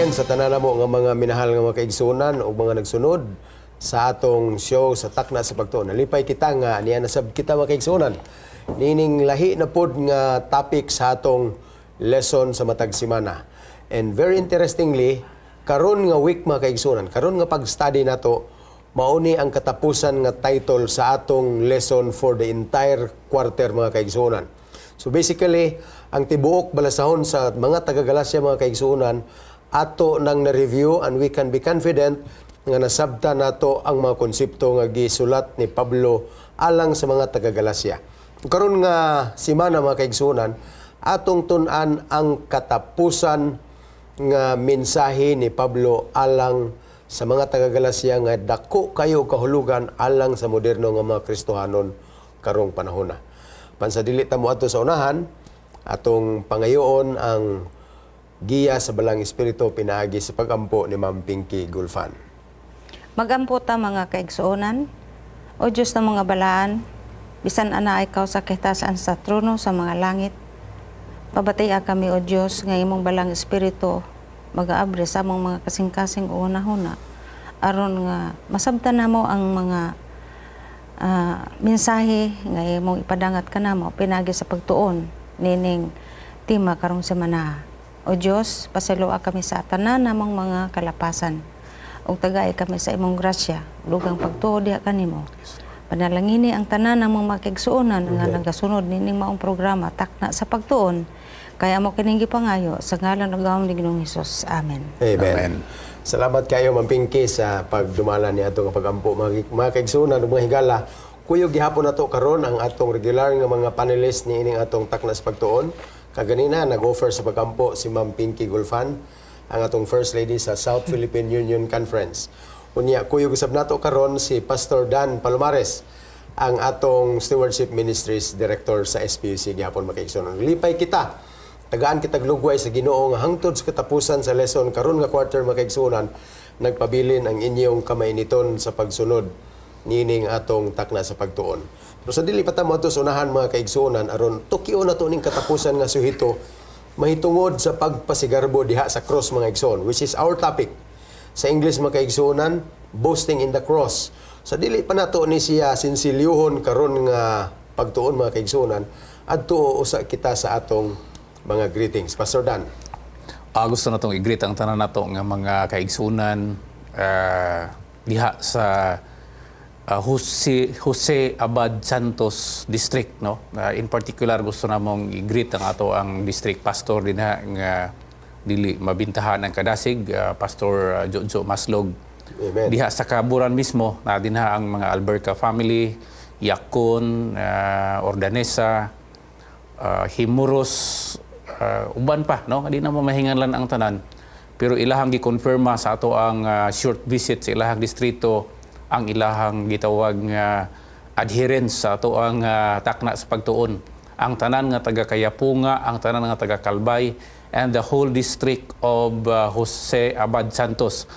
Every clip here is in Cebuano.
Weekend sa tanan mo nga mga minahal nga mga kaigsunan o mga nagsunod sa atong show sa Takna sa Pagtuon. Nalipay kita nga niya nasab kita, mga kaigsunan. Nining lahi na pod nga topic sa atong lesson sa matag semana. And very interestingly, karon nga week, mga kaigsunan, karon nga pag-study nato, mauni ang katapusan nga title sa atong lesson for the entire quarter, mga kaigsunan. So basically, ang tibuok balasahon sa mga taga-Galacia, mga kaigsunan, ato nang na-review and we can be confident nga nasabta nato ang mga konsepto nga gisulat ni Pablo alang sa mga taga-Galacia. Karon nga semana, mga kaigsunan, atong tun-an ang katapusan nga mensahe ni Pablo alang sa mga taga-Galacia nga dako kayo kahulugan alang sa moderno nga mga Kristohanon karong panahona. Pansa dili ta moadto sa unahan, atong pangayoon ang giya sa Balaang Espiritu pinaagi sa pagampo ni Ma'am Pinky Gulfan. Magampo ta, mga kaigsuonan. O Diyos ng mga balaan, bisan anaa ikaw sa kahitasan sa trono sa mga langit, pabatia kami, O Diyos, nga imong Balaang Espiritu magaabri sa among mga kasing-kasing o hunahuna aron nga masabtan namo ang mga mensahe nga imong ipadangat kanamo pinagi sa pagtuon nining tema karong semana. O Diyos, pasayloa kami sa tanan namong mga kalapasan ug tagai kami sa imong grasya dugang pagtuo diha kanimo. Panalangini ang tanan namong makaigsuonan nga nagasunod nining maong programa Takna sa Pagtuon. Kaya amo kining gipangayo sa ngalan ng gahom ni Ginoong Hesus. Amen. Amen. Amen. Salamat kayo, Ma'am Pinky, sa pagdumala ni ato nga pagampo. Mga kaigsuonan ug mga higala, kuyog gihapon nato karon ang atong regular nga mga panelist ni ining atong Takna sa Pagtuon. Kaganina nag-offer sa pagampo si Ma'am Pinky Gulfan, ang atong First Lady sa South Philippine Union Conference. Unya kuyog usab nato karon si Pastor Dan Palomares, ang atong Stewardship Ministries Director sa SPUC gihapon, mga kaigsuonan. Lipay kita, tagaan kitag lugway sa Ginoo nga hangtod sa katapusan sa lesson karon nga quarter, mga kaigsuonan, nagpabilin ang inyong kamainiton sa pagsunod nining atong Takna sa Pagtuon. Pero sa dili pa ta moadto sa unahan, mga kaigsuonan, aron tukio na to ning katapusan nga suhito mahitungod sa pagpasigarbo diha sa cross, mga igsoon, which is our topic. Sa English, mga kaigsuonan, boasting in the cross. Sa dili pa nato ni siya sinsilyuhon karon nga pagtuon, mga kaigsuonan, adto usa kita sa atong mga greetings. Pastor Dan. Gusto na tong i-greet ang tanan nato nga mga kaigsunan diha sa Jose Abad Santos District, no. In particular, gusto namong i-greet ang ato ang district pastor dinha nga dili mabintahan ang kadasig, Pastor Jojo Maslog. Amen. Diha sa Kaburan mismo na dinha ang mga Alberca family, Yakon, Ordanesa, Himuros, uban pa, no? Di na mo mahinganlan ang tanan. Pero ilahang gikonfirma sa ato ang short visit sa ilahang distrito ang ilahang gitawag nga adherence sa ato ang Takna sa Pagtuon. Ang tanan nga taga Kayapunga, ang tanan nga taga Kalbay and the whole district of Jose Abad Santos.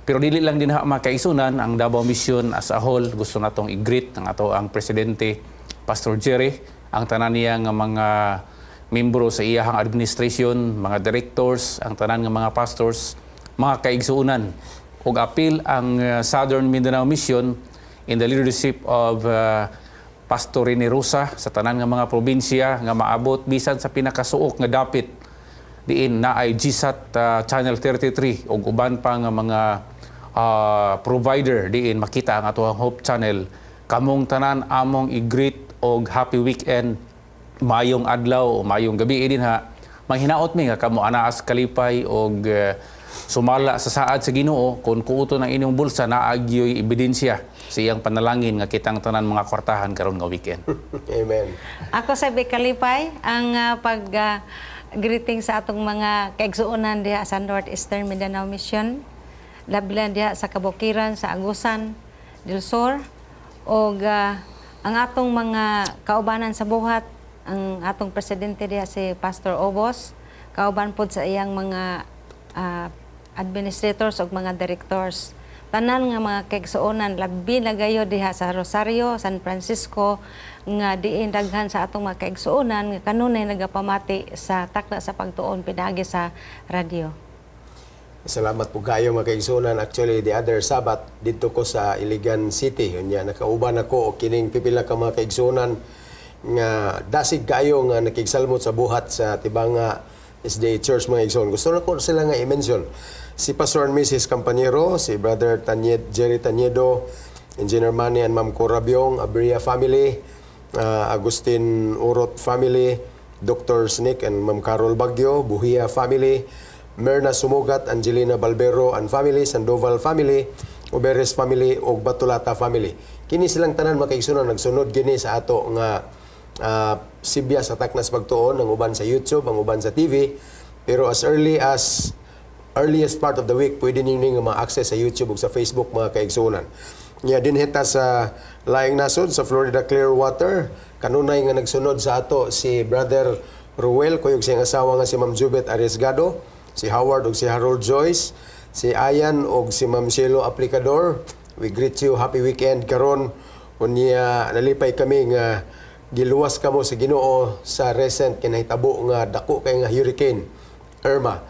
Pero dili lang din ha, mga kaigsunan, ang Davao Mission as a whole, gusto natong i-greet ang ato ang presidente, Pastor Jerry, ang tanan niya nga mga membro sa iyahang administration, mga directors, ang tanan nga mga pastors, mga kaigsuonan. Ug apil ang Southern Mindanao Mission in the leadership of Pastor Rene Rosa sa tanan nga mga probinsya nga maabot bisan sa pinakasuok nga dapit diin naay GSAT Channel 33 ug uban pa nga mga provider diin makita ang atoang Hope Channel. Kamong tanan among i-greet og happy weekend, maayong adlaw o maayong gabi dinha. Manghinaot mi nga kamo anaas kalipay og sumala sa saad sa Ginoo. Kung kuuto ng inyong bulsa, naa gyoy ebidensya sa iyang panalangin nga kitang tanan mga kwartahan karon nga weekend. Amen. Ako sa Kalipay ang pag greeting sa atong mga kaigsuonan diha sa North Eastern Mindanao Mission. Labi diha sa Kabukiran, sa Agusan del Sur og ang atong mga kaubanan sa buhat, ang atong presidente diha si Pastor Obos, kauban pod sa iyang mga administrators ug mga directors. Tanan nga mga kaigsuonan, labi na gayo diha sa Rosario, San Francisco, nga diin daghan sa atong mga kaigsuonan nga kanunay nagapamati sa Takna sa Pagtuon pinaagi sa radyo. Salamat po kayo, mga kaigsunan. Actually, the other Sabbath, didto ko sa Iligan City. Unya, nakauban ako og kining pipila ka mga kaigsunan nga dasig kayo nga nakigsalmot sa buhat sa Tibanga SDA Church, mga igsoon. Gusto na ko sila nga i-mention. Si Pastor and Mrs. Campañero, si Brother Tanyed, Jerry Tanyedo, Engineer Manny and Ma'am Cora Biong, Abria family, Agustin Urot family, Dr. Snick and Ma'am Carol Bagyo, Buhia family, Myrna Sumugat, Angelina Balbero and family, Sandoval family, Uberes family ug Batulata family. Kini silang tanan, mga kaigsunan, nagsunod gini sa ato nga sibya sa Taknas Pagtuon, ang uban sa YouTube, ang uban sa TV. Pero as early as earliest part of the week, pwede ninyo nga ma-access sa YouTube ug sa Facebook, mga kaigsunan. Nya dinhi ta sa laing nasod, sa Florida Clearwater, kanunay nga nagsunod sa ato si Brother Ruel kuyog siyang asawa nga si Ma'am Jubet Arriesgado, si Howard ug si Harold Joyce, si Ayan ug si Ma'am Cielo Aplicador. We greet you, happy weekend karon. Unya nalipay kami nga giluwas kamo sa Ginoo sa recent kinahitabo nga dako kay nga Hurricane Irma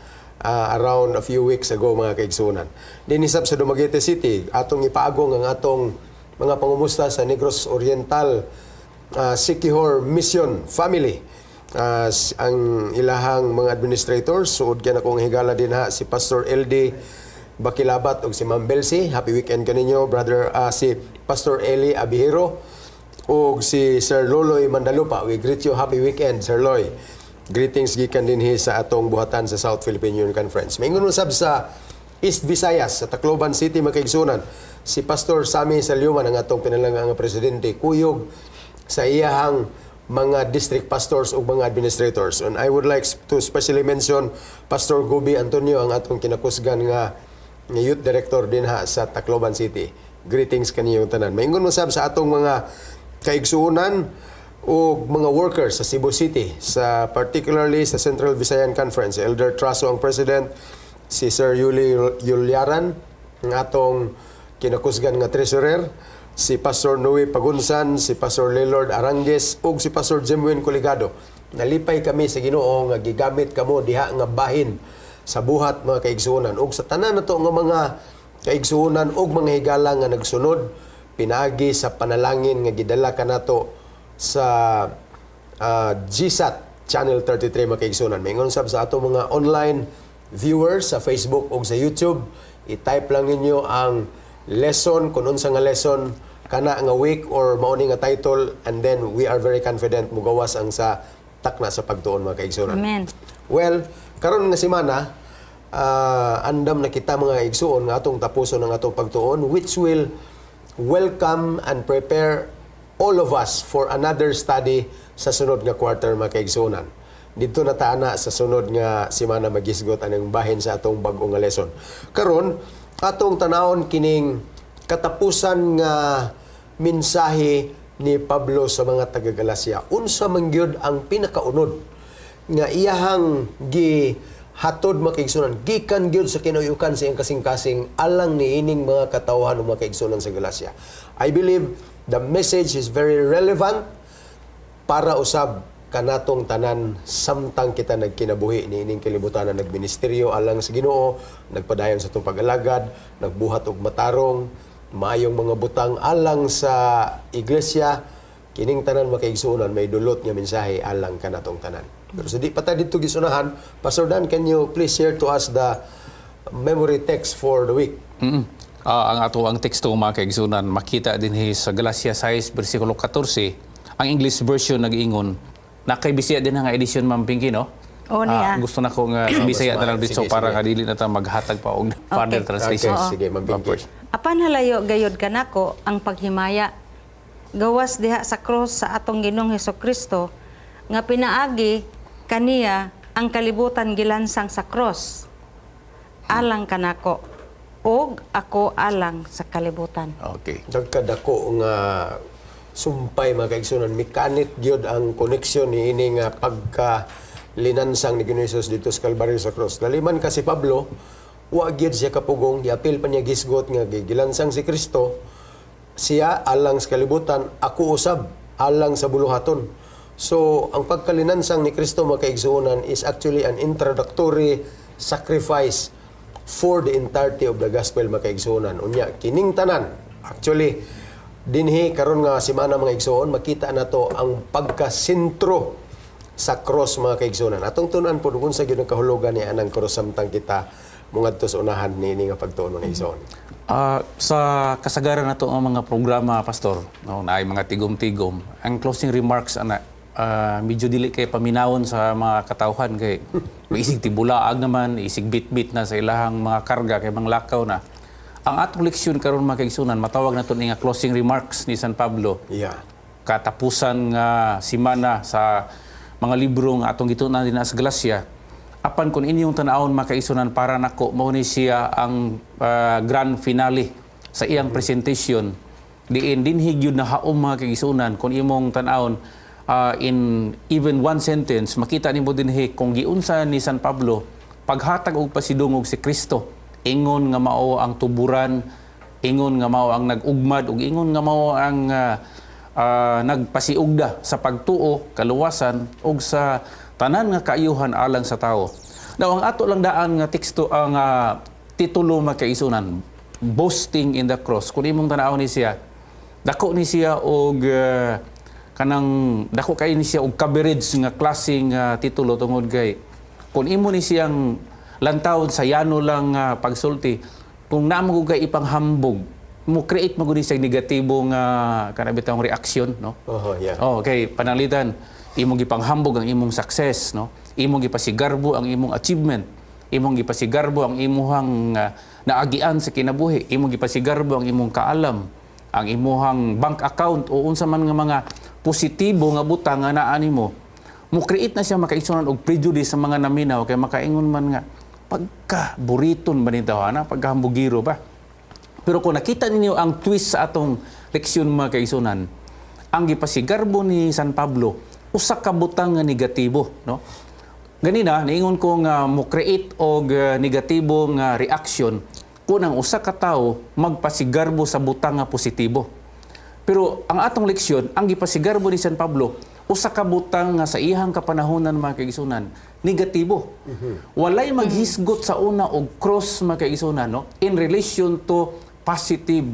around a few weeks ago, mga kaigsunan. Dinhi sab sa Dumaguete City, atong ipaagong ang atong mga pangumusta sa Negros Oriental Sikihor Mission Family. Ang ilahang mga administrators, suod kay akong higala dinha si Pastor LD Bakilabat ug si Ma'am Belsi. Happy weekend kaninyo, brother, si Pastor Eli Abihero ug si Sir Loloy Mandalupa. We greet you, happy weekend, Sir Loy. Greetings gikan dinhi sa atong buhatan sa South Philippine Union Conference. Maingon usab sa East Visayas, sa Tacloban City, mga kaigsunan, si Pastor Sami Salyuman, ang atong pinalangga nga presidente, kuyog sa iyahang mga district pastors ug mga administrators. And I would like to especially mention Pastor Gobi Antonio, ang atong kinakusgan nga youth director dinha sa Tacloban City. Greetings kaniyong tanan. Maingon mo sab sa atong mga kaigsuonan ug mga workers sa Cebu City, sa particularly sa Central Visayan Conference. Elder Traso ang president, si Sir Yuli Yulyaran ang atong kinakusgan nga treasurer, si Pastor Noe Pagunsan, si Pastor Lelord Arangues ug si Pastor Jemwin Coligado. Nalipay kami sa Ginoo nga gigamit kamo diha nga bahin sa buhat, mga kaigsuonan, ug sa tanan nato nga mga kaigsuonan ug mga higala nga nagsunod pinaagi sa panalangin nga gidala kanato sa GSAT Channel 33, mga kaigsuonan. Maingon sab sa ato mga online viewers sa Facebook ug sa YouTube, i-type lang ninyo ang lesson kung unsa nga lesson kana nga week or mao ni nga title, and then we are very confident mugawas ang sa Takna sa Pagtuon, mga kaigsuonan. Amen. Well, karon nga semana, andam na kita, mga igsuon, nga atong tapuson ang atong pagtuon, which will welcome and prepare all of us for another study sa sunod nga quarter, mga kaigsuonan. Didto na ta ana sa sunod nga semana magisgot anang bahin sa atong bag-o nga lesson. Karon, atong tanawon kining katapusan nga mensahe ni Pablo sa mga taga-Galacia. Unsa man gyud ang pinakaunod nga iyahang gihatod, mga kaigsunan, gikan gyud sa kinuyukan sa iyang kasing-kasing alang niining mga katawhan o mga kaigsunan sa Galacia? I believe the message is very relevant para usab kanatong tanan samtang kita nagkinabuhi niining kalibutan na nagministeryo alang sa Ginoo, nagpadayon sa atong pag-alagad, nagbuhat og matarong, maayong mga butang alang sa iglesia. Kining tanan, mga kaigsuonan, may dulot nga mensahe alang kanatong tanan. Pero sa di pa ta didto gisunahan, Pastor Dan, can you please share to us the memory text for the week? Ang ato ang teksto, mga kaigsunan, makita dinhi sa Galacia 6 versikulo 14. Ang English version nag-ingon na kay Bisaya din nga edisyon, Ma'am Pinky, no? Oo niya. Gusto na ko nga Bisaya na lang dito Sige, para sige. nga dili na ta maghatag pa og further translation. Okay, sige, Ma'am Pinky. Apan halayo gayod kanako ang paghimaya. Gawas diha sa krus sa atong Ginoong Hesukristo nga pinaagi kaniya ang kalibutan gilansang sa cross alang kanako ug ako alang sa kalibutan. Okay. Nagkadako nga sumpay, mga kaigsunan, mikanit gyud ang koneksyon ni ini nga pagka linansang ni Ginoong Hesus didto sa Kalbaryo sa cross. Laliman kasi Pablo, wa gyud siya kapugong, giapil pa niya gisgot nga gilansang si Kristo siya alang sa kalibutan, ako usab alang sa buluhaton. So, ang pagkalinansang ni Kristo, mga kaigsuonan, is actually an introductory sacrifice for the entirety of the gospel, mga kaigsuonan. Unya kining tanan, actually, dinhi karon nga semana, mga igsoon, makita nato ang pagkasentro sa cross, mga kaigsuonan. Atong tun-an pod kung unsa gyud ang kahulugan ni anang cross samtang kita mongadto sa unahan niini nga pagtuon, mga igsoon. Sa kasagaran nato ang mga programa, Pastor, no, naay mga tigom-tigom. Ang closing remarks ana, medyo dili kay paminawon sa mga katawhan kay isig tibulaag naman, isig bit-bit na sa ilahang mga karga kay mga lakaw na. Ang atong leksyon karon, mga kaigsunan, matawag nato ni nga closing remarks ni San Pablo, katapusan nga simana sa mga libro nga atong gitun-an din sa Galacia. Apan kung inyong tan-awon, mga kaigsunan, para nako mao ni siya ang grand finale sa iyang presentation. Diin dinhi gyud na haom, mga kaigsunan, kung imong tan-awon in even one sentence, makita nimo dinhi kung giunsa ni San Pablo paghatag og pasidungog si Kristo, ingon nga mao ang tuburan, ingon nga mao ang nag-ugmad ug ingon nga mao ang nagpasiugda sa pagtuo, kaluwasan ug sa tanan nga kaayuhan alang sa tao. Now, ang ato lang daan nga teksto, ang titulo, mga kaigsunan, "Boasting in the Cross." Kung imong tan-awon ni siya, dako ni siya og kanang dako kay ni siya og coverage nga klaseng titulo tungod kay kung imo ni siyang lantawon sa yano lang pagsulti, kung naa mo kay ipanghambog, mo create mo gud siya negatibo nga kana bitawng reaksyon, no? Oh, yeah. Oh, okay, pananglitan imong gipanghambog ang imong success, no? Imong gipasigarbo ang imong achievement, imong gipasigarbo ang imuhang naagian sa kinabuhi, imong gipasigarbo ang imong kaalam, ang imuhang bank account o unsa man nga mga positibo nga butang nga naa nimo. Mo create na siya, mga kaigsunan, og prejudice sa mga naminaw kay makaingon man nga pagka buriton ba nito ana, pagkahambugiro ba. Pero kung nakita ninyo ang twist sa atong leksyon, mga kaigsunan, ang gipasigarbo ni San Pablo usa ka butang nga negatibo, no? Ganina niingon ko nga mo create og negatibo nga reaction kung ang usa ka tawo magpasigarbo sa butang nga positibo. Pero ang atong leksyon, ang gipasigarbo ni San Pablo usa ka butang nga sa iyang kapanahonan, mga kaigsunan, negatibo. Walay maghisgot sa una og cross, mga kaigsunan, no, in relation to positive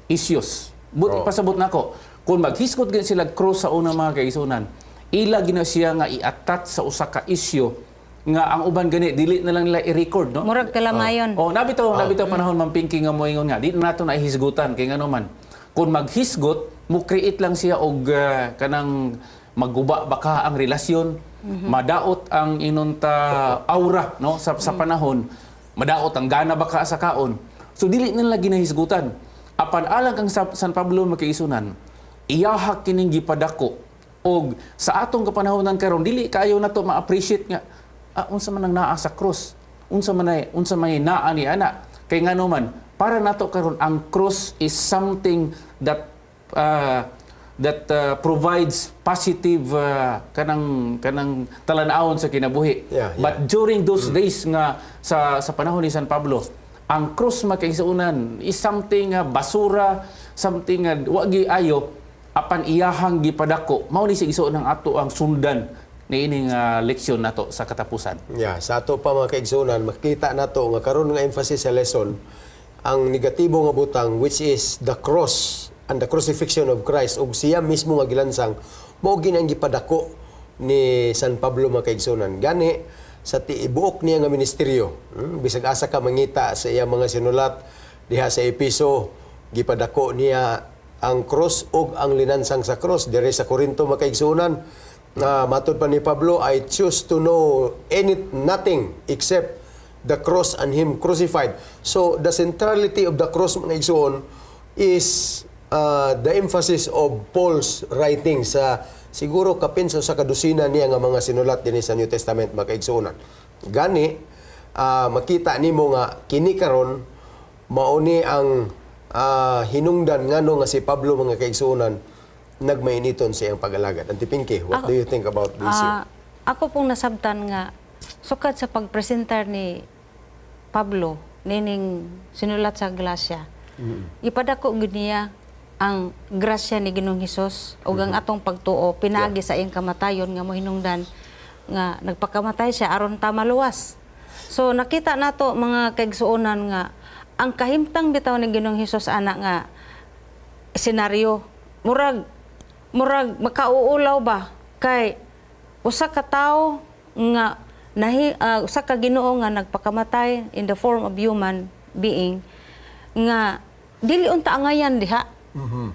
issues. But ipasabot nako, kung maghisgot gani sila cross sa una, mga kaigsunan, ila gina siya nga i-attach sa usa ka issue nga ang uban gani dili na lang nila i-record, no? Murag talamayon. Oh, nabitaw panahon, Ma'am Pinky, nga moingon nga di na nato na hisgutan kay ngano man kung maghisgot, mo create lang siya og kanang maguba baka ang relasyon, madaot ang inunta aura, no, sa panahon, madaot ang gana baka sa kaon. So dili nila ginahisgutan. Apan alang kang San Pablo, mga kaigsunan, iyaha kining gipadako og sa atong kapanahonan karon dili kayo nato ma-appreciate nga unsa man ang naa sa cross, unsa may naa ni ana, kay ngano man para nato karon ang cross is something that provides positive kanang talan-awon sa kinabuhi. But during those days nga sa panahon ni San Pablo, ang cross, mga kaigsuonan, is something basura, something nga wa gi ayo, apan iyahang gipadako. Mao ni si igsoon ang ato ang sundan niining leksyon nato sa katapusan. Yeah, sa ato pa, mga kaigsunan, makita nato nga karon nga emphasis sa lesson ang negatibo nga butang, which is the cross and the crucifixion of Christ ug siya mismo nga gilansang, mao gini ang gipadako ni San Pablo, mga kaigsunan. Gani sa tibuok niya nga ministeryo, bisag asa ka mangita sa iya mga sinulat diha sa Episo, gipadako niya ang cross ug ang linansang sa cross. Dire sa Corinto, mga kaigsunan, na matod pa ni Pablo, "I choose to know any nothing except the cross and Him crucified." So the centrality of the cross, mga igsoon, is the emphasis of Paul's writing sa siguro kapin sa kadusina niya nga mga sinulat dinhi sa New Testament, mga kaigsuonan. Gani makita nimo nga kini karon mao ni ang hinungdan ngano nga si Pablo, mga kaigsuonan, nagmainiton sa iyang pag-alagad. Auntie Pinky, what do you think about this issue? Ako pong nasabtan nga sukad sa pagpresentar ni Pablo nining sinulat sa Galacia, ipadako gyud niya ang grasya ni Ginoong Hesus ug ang atong pagtuo pinaagi sa iyang kamatayon nga mohinungdan nga nagpakamatay siya aron ta maluwas. So nakita nato, mga kaigsuonan, nga ang kahimtang bitaw ni Ginoong Hesus ana nga senaryo, murag makauulaw ba kay usa ka tawo nga usa ka Ginoo nga nagpakamatay in the form of human being nga dili unta angayan diha.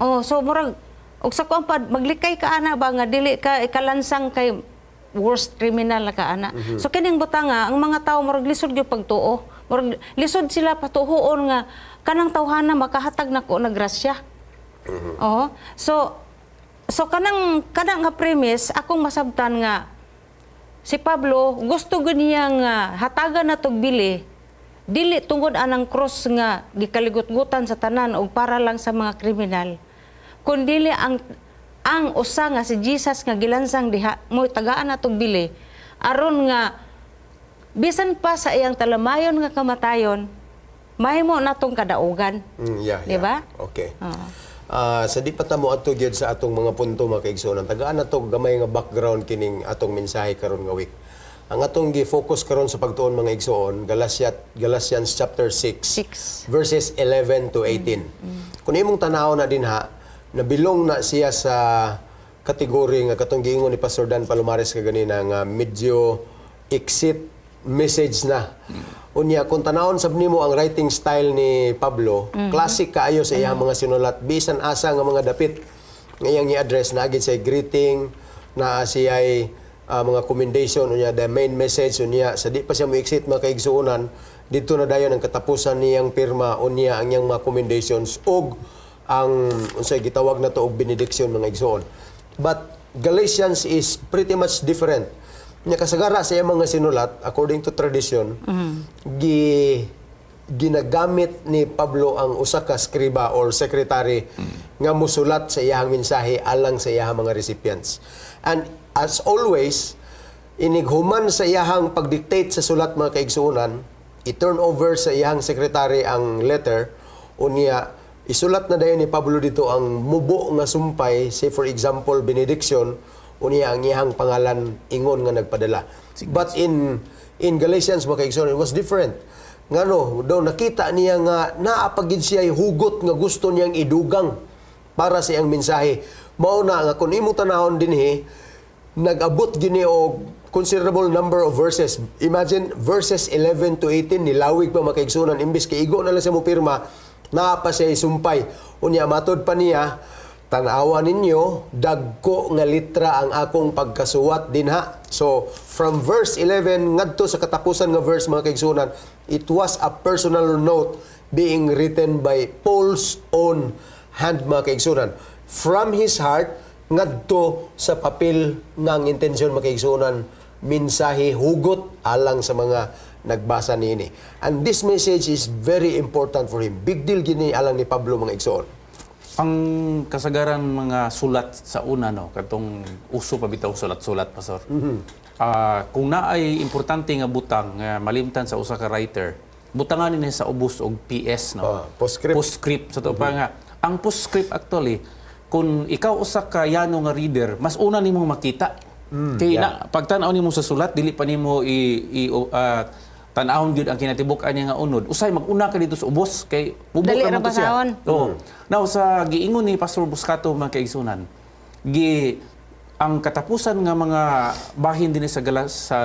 Oh, so murag og sa kuan pa maglikay ka ana ba nga dili ka ikalansang kay worst criminal na ka ana. So kining butanga, ang mga tao murag lisod gyud pagtuo. Murag lisod sila patuhuon nga kanang tawhana makahatag nako na grasya. Oo. So kanang nga premise akong masabtan nga si Pablo gusto gud niya nga hatagan na tog bili dili tungod anang cross nga gikaligot-gutan sa tanan og para lang sa mga kriminal, kundili ang usa nga si Jesus nga gilansang diha mo tagaan na tog bili aron nga bisan pa sa iyang talamayon nga kamatayon, mahimo natong kadaugan. Di ba? Okay. Oo. Ah, sa di pa ta mo adto gyud sa atong mga punto, mga kaigsuonan, tagaan nato gamay nga background kining atong mensahe karon nga week. Ang atong gi-focus karon sa pagtuon, mga igsoon, Galatians chapter 6, 6. verses 11 to 18. Kung imong tanaw na dinha, nabilong na siya sa kategory nga katong giingon ni Pastor Dan Palomares kaganina nga medyo exit message na. Unya, kung tanawon sab nimo ang writing style ni Pablo, classic kaayo sa iyang mga sinulat, bisan asa nga mga dapit nga iyang i-address, naa gid siya greeting, naa siya mga commendation, unya the main message, unya sa di pa siya mo exit, mga kaigsuonan, dito na dayon ang katapusan niyang pirma, unya ang iyang mga commendations ug ang unsay gitawag na to og benediction, mga igsuon. But Galatians is pretty much different. Nya kasagara sa iyang mga sinulat, according to tradition, ginagamit ni Pablo ang usa ka skriba or secretary nga musulat sa iyang mensahe alang sa iyang mga recipients. And as always, inighuman sa iyahang pagdictate sa sulat, mga kaigsuonan, i-turn over sa iyang secretary ang letter, unya isulat na dayon ni Pablo dito ang mubo nga sumpay, say for example benediction, unya ang iyang pangalan ingon nga nagpadala. But in Galatians, mga kaigsuonan, it was different. Ngano, daw nakita niya nga naa pa gid siya hugot nga gusto niyang idugang para sa iyang mensahe. Mao na nga kung imong tanahon dinhi, nag-abot gini og considerable number of verses. Imagine, verses 11 to 18, nilawig pa, mga kaigsunan, imbis kay igo na lang siya mo pirma, naa pa siya sumpay. Unya matod pa niya, "Tan-awa ninyo, dagko nga litra ang akong pagkasuwat dinha." So, from verse 11 ngadto sa katapusan nga verse, mga kaigsunan, it was a personal note being written by Paul's own hand, mga kaigsunan. From his heart ngadto sa papel nga ang intensyon, mga kaigsunan, mensahe hugot alang sa mga nagbasa niini. And this message is very important for him. Big deal gini alang ni Pablo, mga igsoon. Ang kasagaran mga sulat sa una, no, katong uso pa bitaw sulat-sulat, Pastor. Ah, kung naay importante nga butang nga malimtan sa usa ka writer, butangan ni sa ubos og PS, no. Ah, postscript. Postscript sa to pa nga. Ang postscript actually, kung ikaw usa ka yano nga reader, mas una nimong makita. Kay na pagtan-aw nimo sa sulat, dili pa nimo i tan-awon gyud ang kinatibuk-an niya nga unod. Usay mag-una ka dito sa ubos kay mubo Dali ra ra man to siya. basahon. Oo. Now sa giingon ni Pastor Buscato, mga kaigsunan, gi ang katapusan nga mga bahin din sa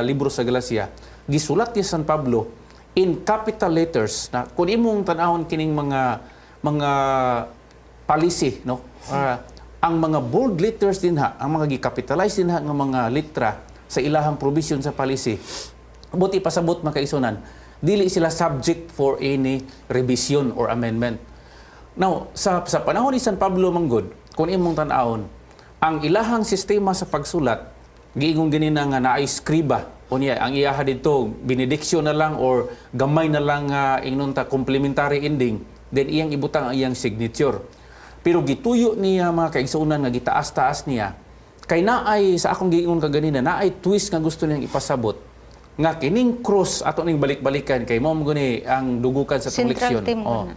libro sa Galacia, gisulat ni San Pablo in capital letters na kung imong tan-awon kining mga policy, no, ang mga bold letters dinha, ang mga gi-capitalize dinha nga mga litra sa ilahang provision sa policy, buti pasabot, mga kaigsunan, dili sila subject for any revision or amendment. Now, sa panahon ni San Pablo manggod, kung imong tan-awon, ang ilahang sistema sa pagsulat, giingon ganina nga naay skriba. Unya, ang iyaha dito, benediction na lang or gamay na lang nga ingnon ta complementary ending, then iyang ibutang ang iyang signature. Pero gituyo niya, mga kaigsuonan, nga gitaas-taas niya kay naay sa akong giingon kaganina, naay twist nga gusto niyang ipasabot nga kining cross ato ning balik-balikan kay mao mo gani ang dugukan sa atong Central leksyon. theme Oh. na.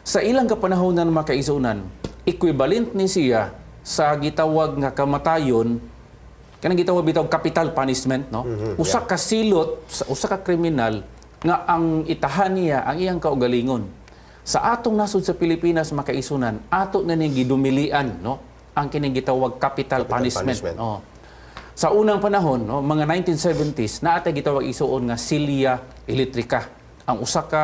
Sa ilang kapanahonan, mga kaigsuonan, equivalent ni siya sa gitawag nga kamatayon. Kanang gitawag bitaw capital punishment, no? Usa ka silot sa usa ka kriminal nga ang itahan niya ang iyang kaugalingon. Sa atong nasod sa Pilipinas, makaisunan, ato na ning gidumilian, no, ang kining gitawag capital punishment. Punishment. Oh. Sa unang panahon, no, mga 1970s, naa tay gitawag, isuon, nga silya elektrika. Ang usa ka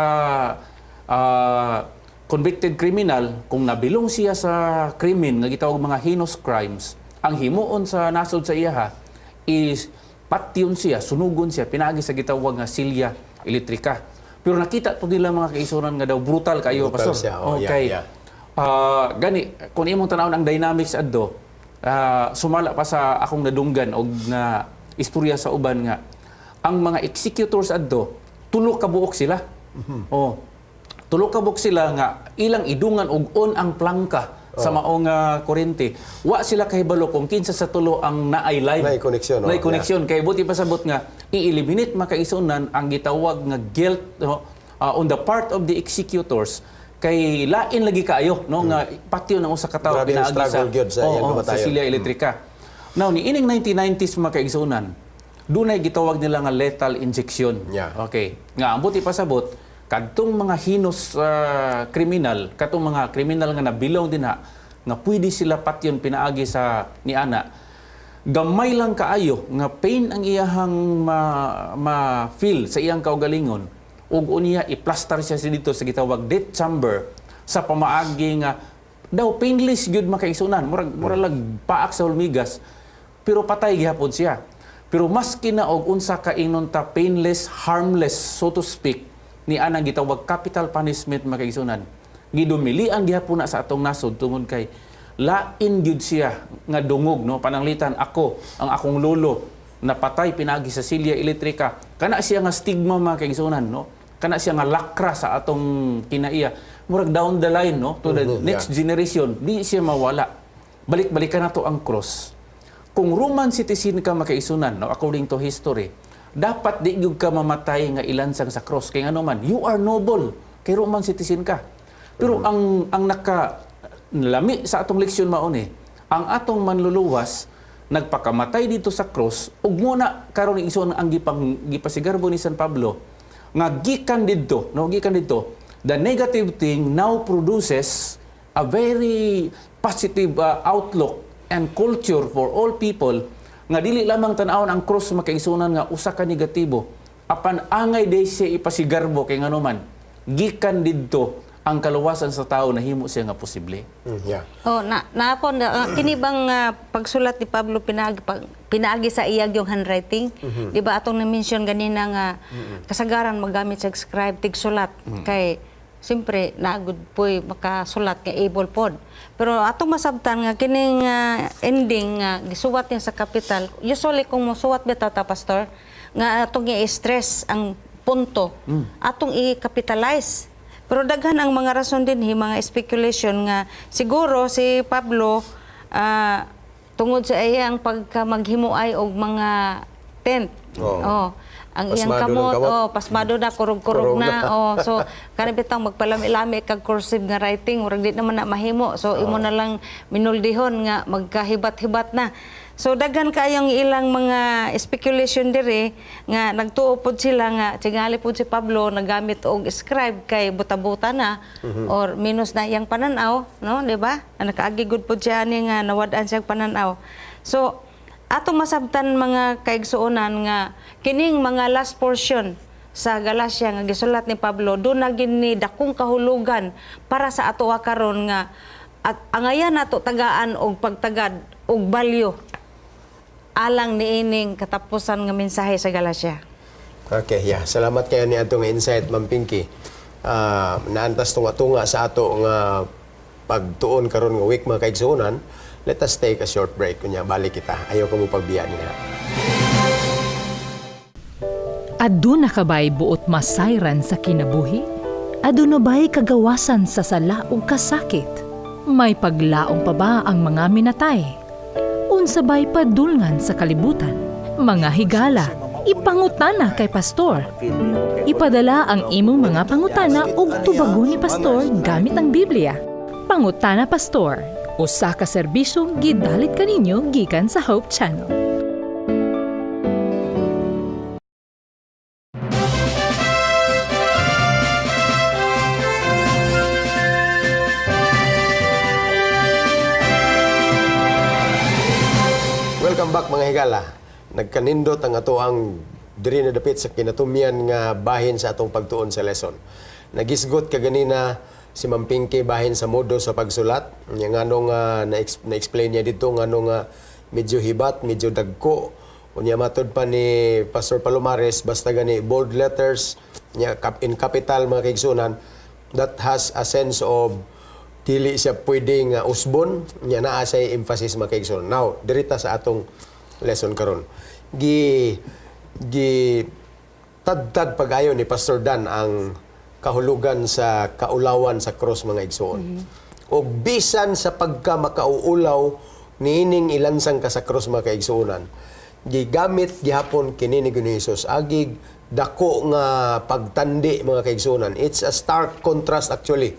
convicted criminal, kung nabilong siya sa krimen nga gitawag mga heinous crimes, ang himuon sa nasod sa iyaha is patyon siya, sunugon siya pinaagi sa gitawag nga silya elektrika. Pero nakita to nila, mga kaisunan, nga daw brutal kayo, Brutal pastor. siya, oh, yeah, Okay. yeah. Gani kung imong tanawon ang dynamics adto, sumala pa sa akong nadunggan og na istorya sa uban nga ang mga executors adto, tulo ka buok sila. Oh. Tulo ka buok sila nga ilang idungan og on ang plangka sa maong kuryente. Wa sila kahibalo kung kinsa sa tulo ang naay live. Naay connection, oh, Naay connection. Kay buti pasabot nga i-eliminate, makaisunan, ang gitawag nga guilt, no, on the part of the executors, kay lain lagi kaayo, no, nga patyon ang usa ka tawo Grabe ang pinaagi sa struggle gyud sa Oo, iyang oo, sa kamatayon. silya elektrika. Now, ni ining 1990s, mga kaigsunan, dunay gitawag nila nga lethal injection. Okay. Nga ang buti pasabot, kadtong mga heinous criminal, katong mga kriminal nga nabilong dinha nga pwede sila patyon pinaagi sa niana, gamay lang kaayo nga pain ang iyahang ma-feel sa iyang kaugalingon ug unya iplastar siya dito sa gitawag death chamber sa pamaagi nga daw painless gyud, makaigsunan, murag lag paak sa hulmigas, pero patay gihapon siya. Pero maski na og unsa ka ingnon ta painless, harmless, so to speak, ni anang gitawag capital punishment, makaigsunan, gidumilian gihapon na sa atong nasod tungod kay lain gyud siya nga dungog, no? Pananglitan ako, ang akong lolo napatay pinaagi sa silya elektrika, kana siya nga stigma, mga kaigsunan, no? Kana siya nga lakra sa atong kinaiya, murag down the line, no, to the next generation, di siya mawala. Balik-balikan nato ang cross. Kung Roman citizen ka, makaisunan, no, according to history, dapat di gyud ka mamatay nga ilansang sa cross, kay ngano man, you are noble kay Roman citizen ka. Pero ang naka lami sa atong leksyon mao ni ang atong Manluluwas nagpakamatay dito sa cross, ug muna karon, isuon, ang gipasigarbo ni San Pablo nga gikan didto, no, gikan didto, the negative thing now produces a very positive outlook and culture for all people nga dili lamang tan-awon ang cross, makaigsunan, nga usa ka negatibo, apan angay day siya ipasigarbo kay ngano man, gikan didto ang kaluwasan sa tao nahimo siya nga posible. Oh, na na ako na, kini bang pagsulat ni Pablo pinaagi sa iyag yung handwriting? Di ba atong na-mention ganina nga kasagaran magamit sa scribe tigsulat kay siyempre naagud po'y makasulat nga able pod. Pero atong masabtan nga kining ending nga gisuwat niya sa capital. Usually kung mosuwat bitaw ta, pastor, nga atong i-stress ang punto, atong i-capitalize. Pero daghan ang mga rason din, mga speculation nga siguro si Pablo, tungod sa iyang pagka maghimuay og mga tent. Oo. Oh, ang iyang Pasmado ng kamot, kamot. Oh, pasmado na, kurog-kurog Kurog na. na. Oh, so kanang bitang magpalami-lami kag cursive nga writing, murag di naman na mahimo. So imo na lang minuldihon nga magkahibat-hibat na. So daghan kayong ilang mga speculation diri nga nagtuo pod sila nga tingali pod si Pablo nagamit og scribe kay buta-buta na or minus na iyang pananaw, no, di ba? Nakaagi gud pod siya ani nga nawad-an siyang pananaw. So atong masabtan, mga kaigsuonan, nga kining mga last portion sa Galacia nga gisulat ni Pablo do na gini dakong kahulugan para sa atoa karon nga at angayan nato tagaan og pagtagad og value alang niining katapusan nga mensahe sa Galacia. Okay, yeah. Salamat kayo ni atong insight, Ma'am Pinky. Naantas tunga-tunga sa ato nga pagtuon karon nga week, mga kaigsuonan. Let us take a short break. Kunya balik kita. Ayaw ko mo pagbiya niya. Aduna ka ba'y buot masayran sa kinabuhi? Aduna ba'y kagawasan sa sala ug kasakit? May paglaom pa ba ang mga minatay? Unsa ba'y padulngan sa kalibutan? Mga higala, ipangutana kay pastor. Ipadala ang imong mga pangutana ug tubagon ni pastor gamit ang Biblia. Pangutana Pastor, usa ka serbisyong gidalit kaninyo gikan sa Hope Channel. Welcome back, mga higala. Nagkanindot ang ato ang diri na dapit sa kinatumyan nga bahin sa atong pagtuon sa lesson. Nagisgot kaganina si Ma'am Pinky bahin sa modo sa pagsulat. Nya ngano nga na-explain niya dito ngano nga medyo hibat, medyo dagko. Unya matod pa ni Pastor Palomares, basta gani bold letters nya in capital, mga kaigsunan, that has a sense of dili siya pwede nga usbon nya, naa siya emphasis, mga kaigsoon. Now, dirita sa atong lesson karon. Gi gi tadtad pag-ayo ni Pastor Dan ang kahulugan sa kaulawan sa cross, mga igsoon. Og bisan sa pagka makauulaw niining ilansang ka sa cross, mga kaigsuonan, gigamit gihapon kini ni Ginoong Hesus agig dako nga pagtandi, mga kaigsuonan. It's a stark contrast, actually.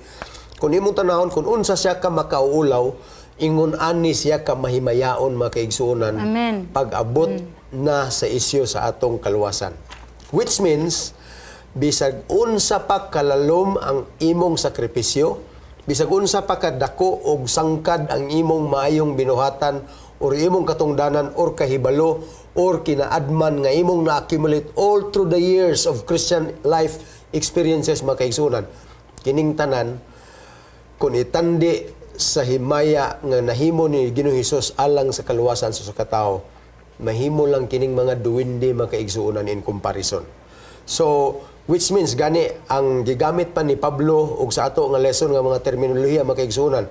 Kung imong tanahon kung unsa siya ka makauulaw, ingon ani siya ka mahimayaon, mga kaigsuonan. Amen. Pag-abot na sa isyu sa atong kaluwasan. Which means, bisag unsa pa kalalom ang imong sakripisyo, bisag unsa pa kadako og sangkad ang imong maayong binuhatan or imong katungdanan or kahibalo or kinaadman nga imong na-accumulate all through the years of Christian life experiences, mga kaigsunan, kining tanan kung itandi sa himaya nga nahimo ni Ginoong Hesus alang sa kaluwasan sa usa ka tawo, mahimo lang kining mga duwende, mga kaigsuonan, in comparison. So, which means gani ang gigamit pa ni Pablo ug sa ato nga lesson nga mga terminolohiya, mga kaigsuonan,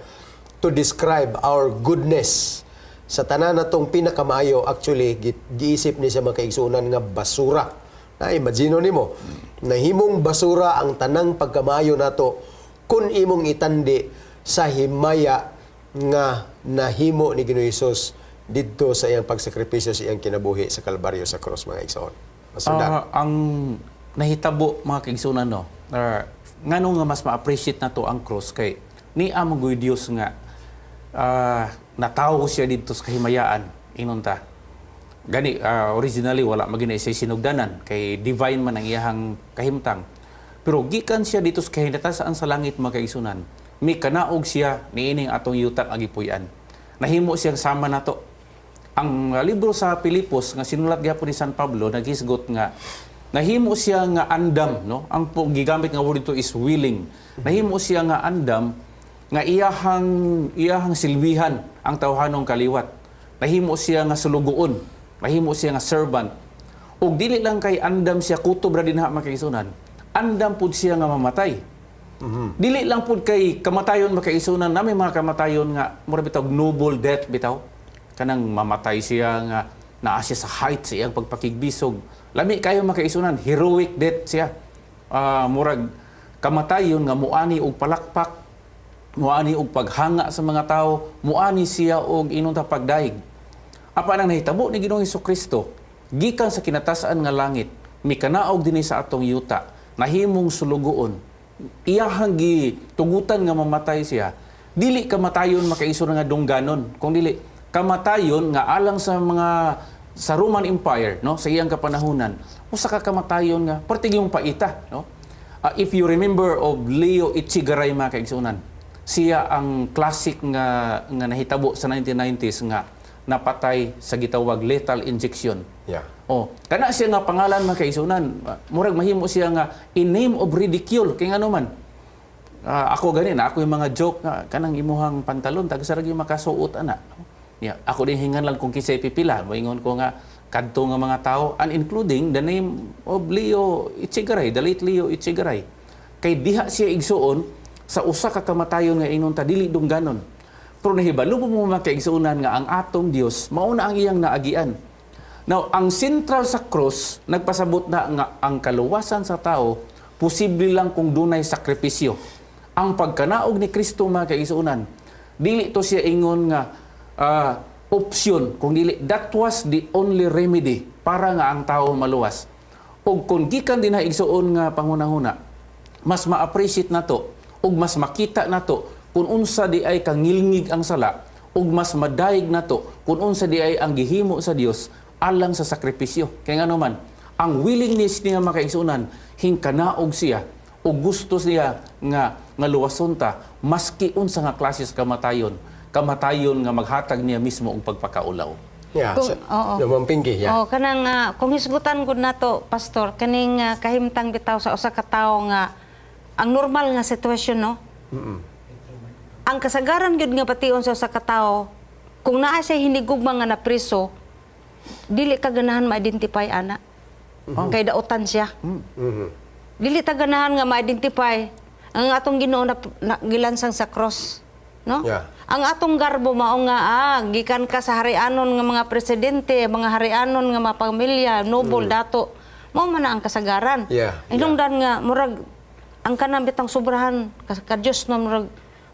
to describe our goodness sa tanan natong pinakamaayo, actually giisip ni siya, mga kaigsuonan, nga basura. Na imagine nimo, nahimong basura ang tanang pagkamaayo nato kung imong itandi sa himaya nga nahimo ni Ginoong Hesus didto sa iyang pagsakripisyo sa iyang kinabuhi sa Kalbaryo sa cross, mga igsoon. Pastor Dan. Ang nahitabo, mga kaigsunan, no, ngano nga mas ma-appreciate nato ang cross kay ni amo goy Dios nga natawo siya didto sa kahimayaan, ingon ta gani, originally wala magina siya sinugdanan kay divine man ang iyahang kahimtang, pero gikan siya dito sa kahinatasan sa langit, mga kaigsunan, mikanaog siya niining atong yuta nga gipuy-an. Nahimo siyang sama nato. Ang libro sa Pilipos nga sinulat gyapon ni San Pablo naghisgot nga nahimo siya nga andam, no? Ang po, gigamit nga word dito is willing. Nahimo siya nga andam nga iyahang iyahang silbihan ang tawhanong kaliwat. Nahimo siya nga sulugoon, nahimo siya nga servant. Ug dili lang kay andam siya kutob ra dinha, mga kaigsunan, andam pud siya nga mamatay. Dili lang pud kay kamatayon, mga kaigsunan, nami mga kamatayon nga mura bitaw noble death bitaw, kanang mamatay siya nga naa siya sa height sa iyang pagpakigbisog. Lami kayo, mga kaigsunan, heroic death siya. Murag kamatayon nga muani og palakpak, muani og paghanga sa mga tao, muani siya og ingon ta pagdaig. Apan ang nahitabo ni Ginoong Kristo, gikan sa kinatasan nga langit, mikanaog dinhi sa atong yuta, nahimong sulugoon. Iyahang gitugutan nga mamatay siya. Dili kamatayon, mga kaigsunan, nga dungganon, kung dili kamatayon nga alang sa mga sa Roman Empire, no, sa iyang kapanahunan, usa ka kamatayon nga parte yung paita, no? If you remember of Leo Echegaray, mga kaigsunan, siya ang classic nga nga nahitabo sa 1990s nga napatay sa gitawag lethal injection. Oh, kana siya nga pangalan, mga kaigsunan, murag mahimo siya nga in name of ridicule kay ngano man. Ako gani na ako yung mga joke nga kanang imuhang pantalon tag-isa ra gyud makasuot ana. Yeah, ako din hingan lang kung kinsay pipila, moingon ko nga kadto nga mga tao and including the name of Leo Echegaray, the late Leo Echegaray. Kay diha siya, igsuon, sa usa ka kamatayon nga ingon ta dili dungganon. Pero nahibalo mo, mga kaigsuonan, nga ang atong Dios mao na ang iyang naagian. Now, ang central sa cross nagpasabot na nga ang kaluwasan sa tao posible lang kung dunay sakripisyo. Ang pagkanaog ni Kristo, mga kaigsuonan, dili to siya ingon nga opsyon, kung dili that was the only remedy para nga ang tao maluwas. Og kung gikan din na, igsuon, nga panghunahuna, mas ma-appreciate nato ug mas makita nato kung unsa di ay kangilngig ang sala ug mas madayeg nato kung unsa di ay ang gihimo sa Dios alang sa sakripisyo. Kay ngano man, ang willingness niya, mga kaigsuonan, hingkanaog siya ug gusto siya nga nga luwason ta maski unsa nga klase sa kamatayon, kamatayon nga maghatag niya mismo og pagpakaulaw. Yeah, Oo. Ma'am Pinky, yeah. Oh, kanang kung hisgutan gud nato, Pastor, kaning kahimtang bitaw sa usa ka tawo nga ang normal nga sitwasyon, no? Ang kasagaran gyud nga bation sa usa ka tawo kung naa siya hinigugma nga napriso, dili ka ganahan ma-identify ana. Kay dautan siya. Dili ta ganahan nga ma-identify ang atong Ginoo na gilansang sa cross, no? Yeah. Ang atong garbo mao nga gikan ka sa harianon nga mga presidente, mga harianon nga mga pamilya, noble, dato. Mao man na ang kasagaran. Hinungdan nga murag ang kanang bitang sobrahan ka Dios no,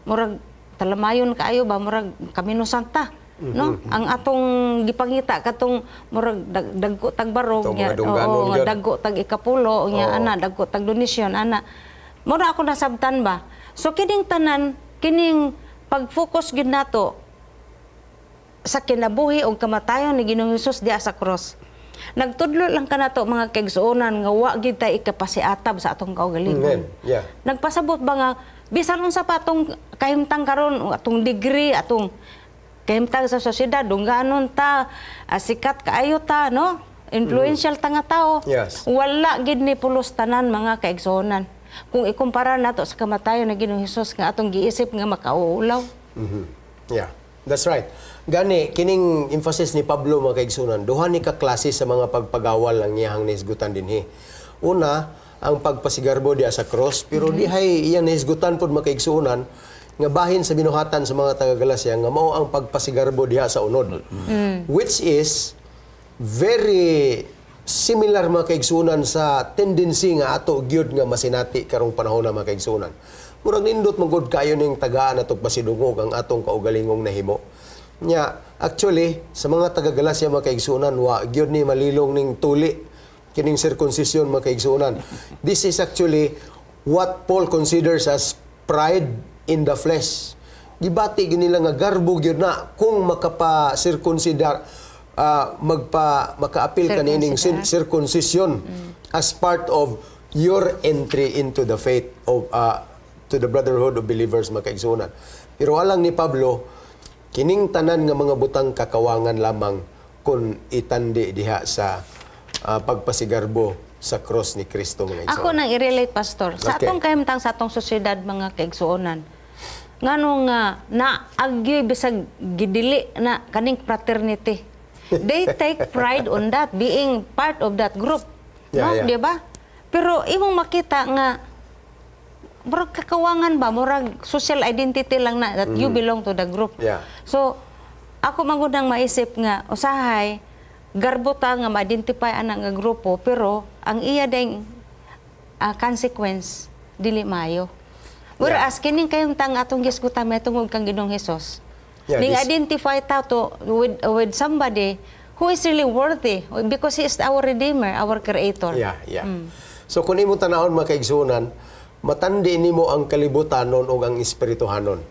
murag talamayon kaayo ba, murag kaminusan ta, no? Ang atong gipangita katong murag dagko tag barog Itong nya, mga dungganon oo, nga gyud. dagko tag ikapulo nya, ana dagko tag donasyon ana. Mao na ako nasabtan ba. So kining tanan, kining pag-focus gyud nato sa kinabuhi og kamatayon ni Ginoong Hesus diha sa cross. Nagtudlo lang kanato, mga kaigsuonan, nga wa gyud tay ikapasiatab sa atong kaugalingon. Amen. Yeah. Nagpasabot ba nga bisan unsa pa atong kahimtang karon, atong degree, atong kahimtang sa sosyedad, dungganon ta, sikat kaayo ta, no? Influential ta nga tao. Wala gid ni pulos tanan, mga kaigsuonan, kung ikumpara nato sa kamatayon ni Ginoong Hesus nga atong giisip nga makauulaw. Yeah. That's right. Gani, kining emphasis ni Pablo, mga kaigsunan, duha ni ka klase sa mga pagpagawal ang iyahang nahisgutan dinhi. Una, ang pagpasigarbo diya sa cross, pero dihay iyang nahisgutan pod, mga kaigsunan, nga bahin sa binuhatan sa mga taga-Galacia nga mao ang pagpasigarbo diha sa unod. Which is very similar, mga kaigsunan, sa tendency nga ato gyud nga masinati karong panahon na, mga kaigsunan. Murag nindot man gud kayo ning tagaan atong pasidungog ang atong kaugalingong nahimo. Nya, actually sa mga taga Galacia, mga kaigsunan, wa gyud ni malilong ning tuli kining circumcision, mga kaigsunan. This is actually what Paul considers as pride in the flesh. Gibati gyud nila nga garbo gyud na kung makapa-circumcidar, magpa makaapil ka niining circumcision as part of your entry into the faith of to the brotherhood of believers, mga kaigsunan. Pero alang ni Pablo, kining tanan nga mga butang kakawangan lamang kung itandi diha sa pagpasigarbo sa cross ni Kristo, mga Ako igsuonan. nang i-relate, Pastor. Sa atong kahimtang sa atong sosyedad, mga kaigsuonan. Ngano nga naagyoy bisag gidili na kaning fraternity. They take pride on that, being part of that group. No, di ba? Pero imong makita nga murag kakawangan ba, murag social identity lang na that you belong to the group. So ako magundang maisip nga usahay garbo ta nga ma-identify ana nga grupo, pero ang iya ding consequence dili maayo. Whereas kining kayong atong gisgutan may tungod kang Ginoong Hesus. Ning identify ta to with somebody who is really worthy because he is our redeemer, our creator. Yeah. So kung imong tanawon, mga kaigsuonan, matandi nimo ang kalibutanon o ang espirituhanon.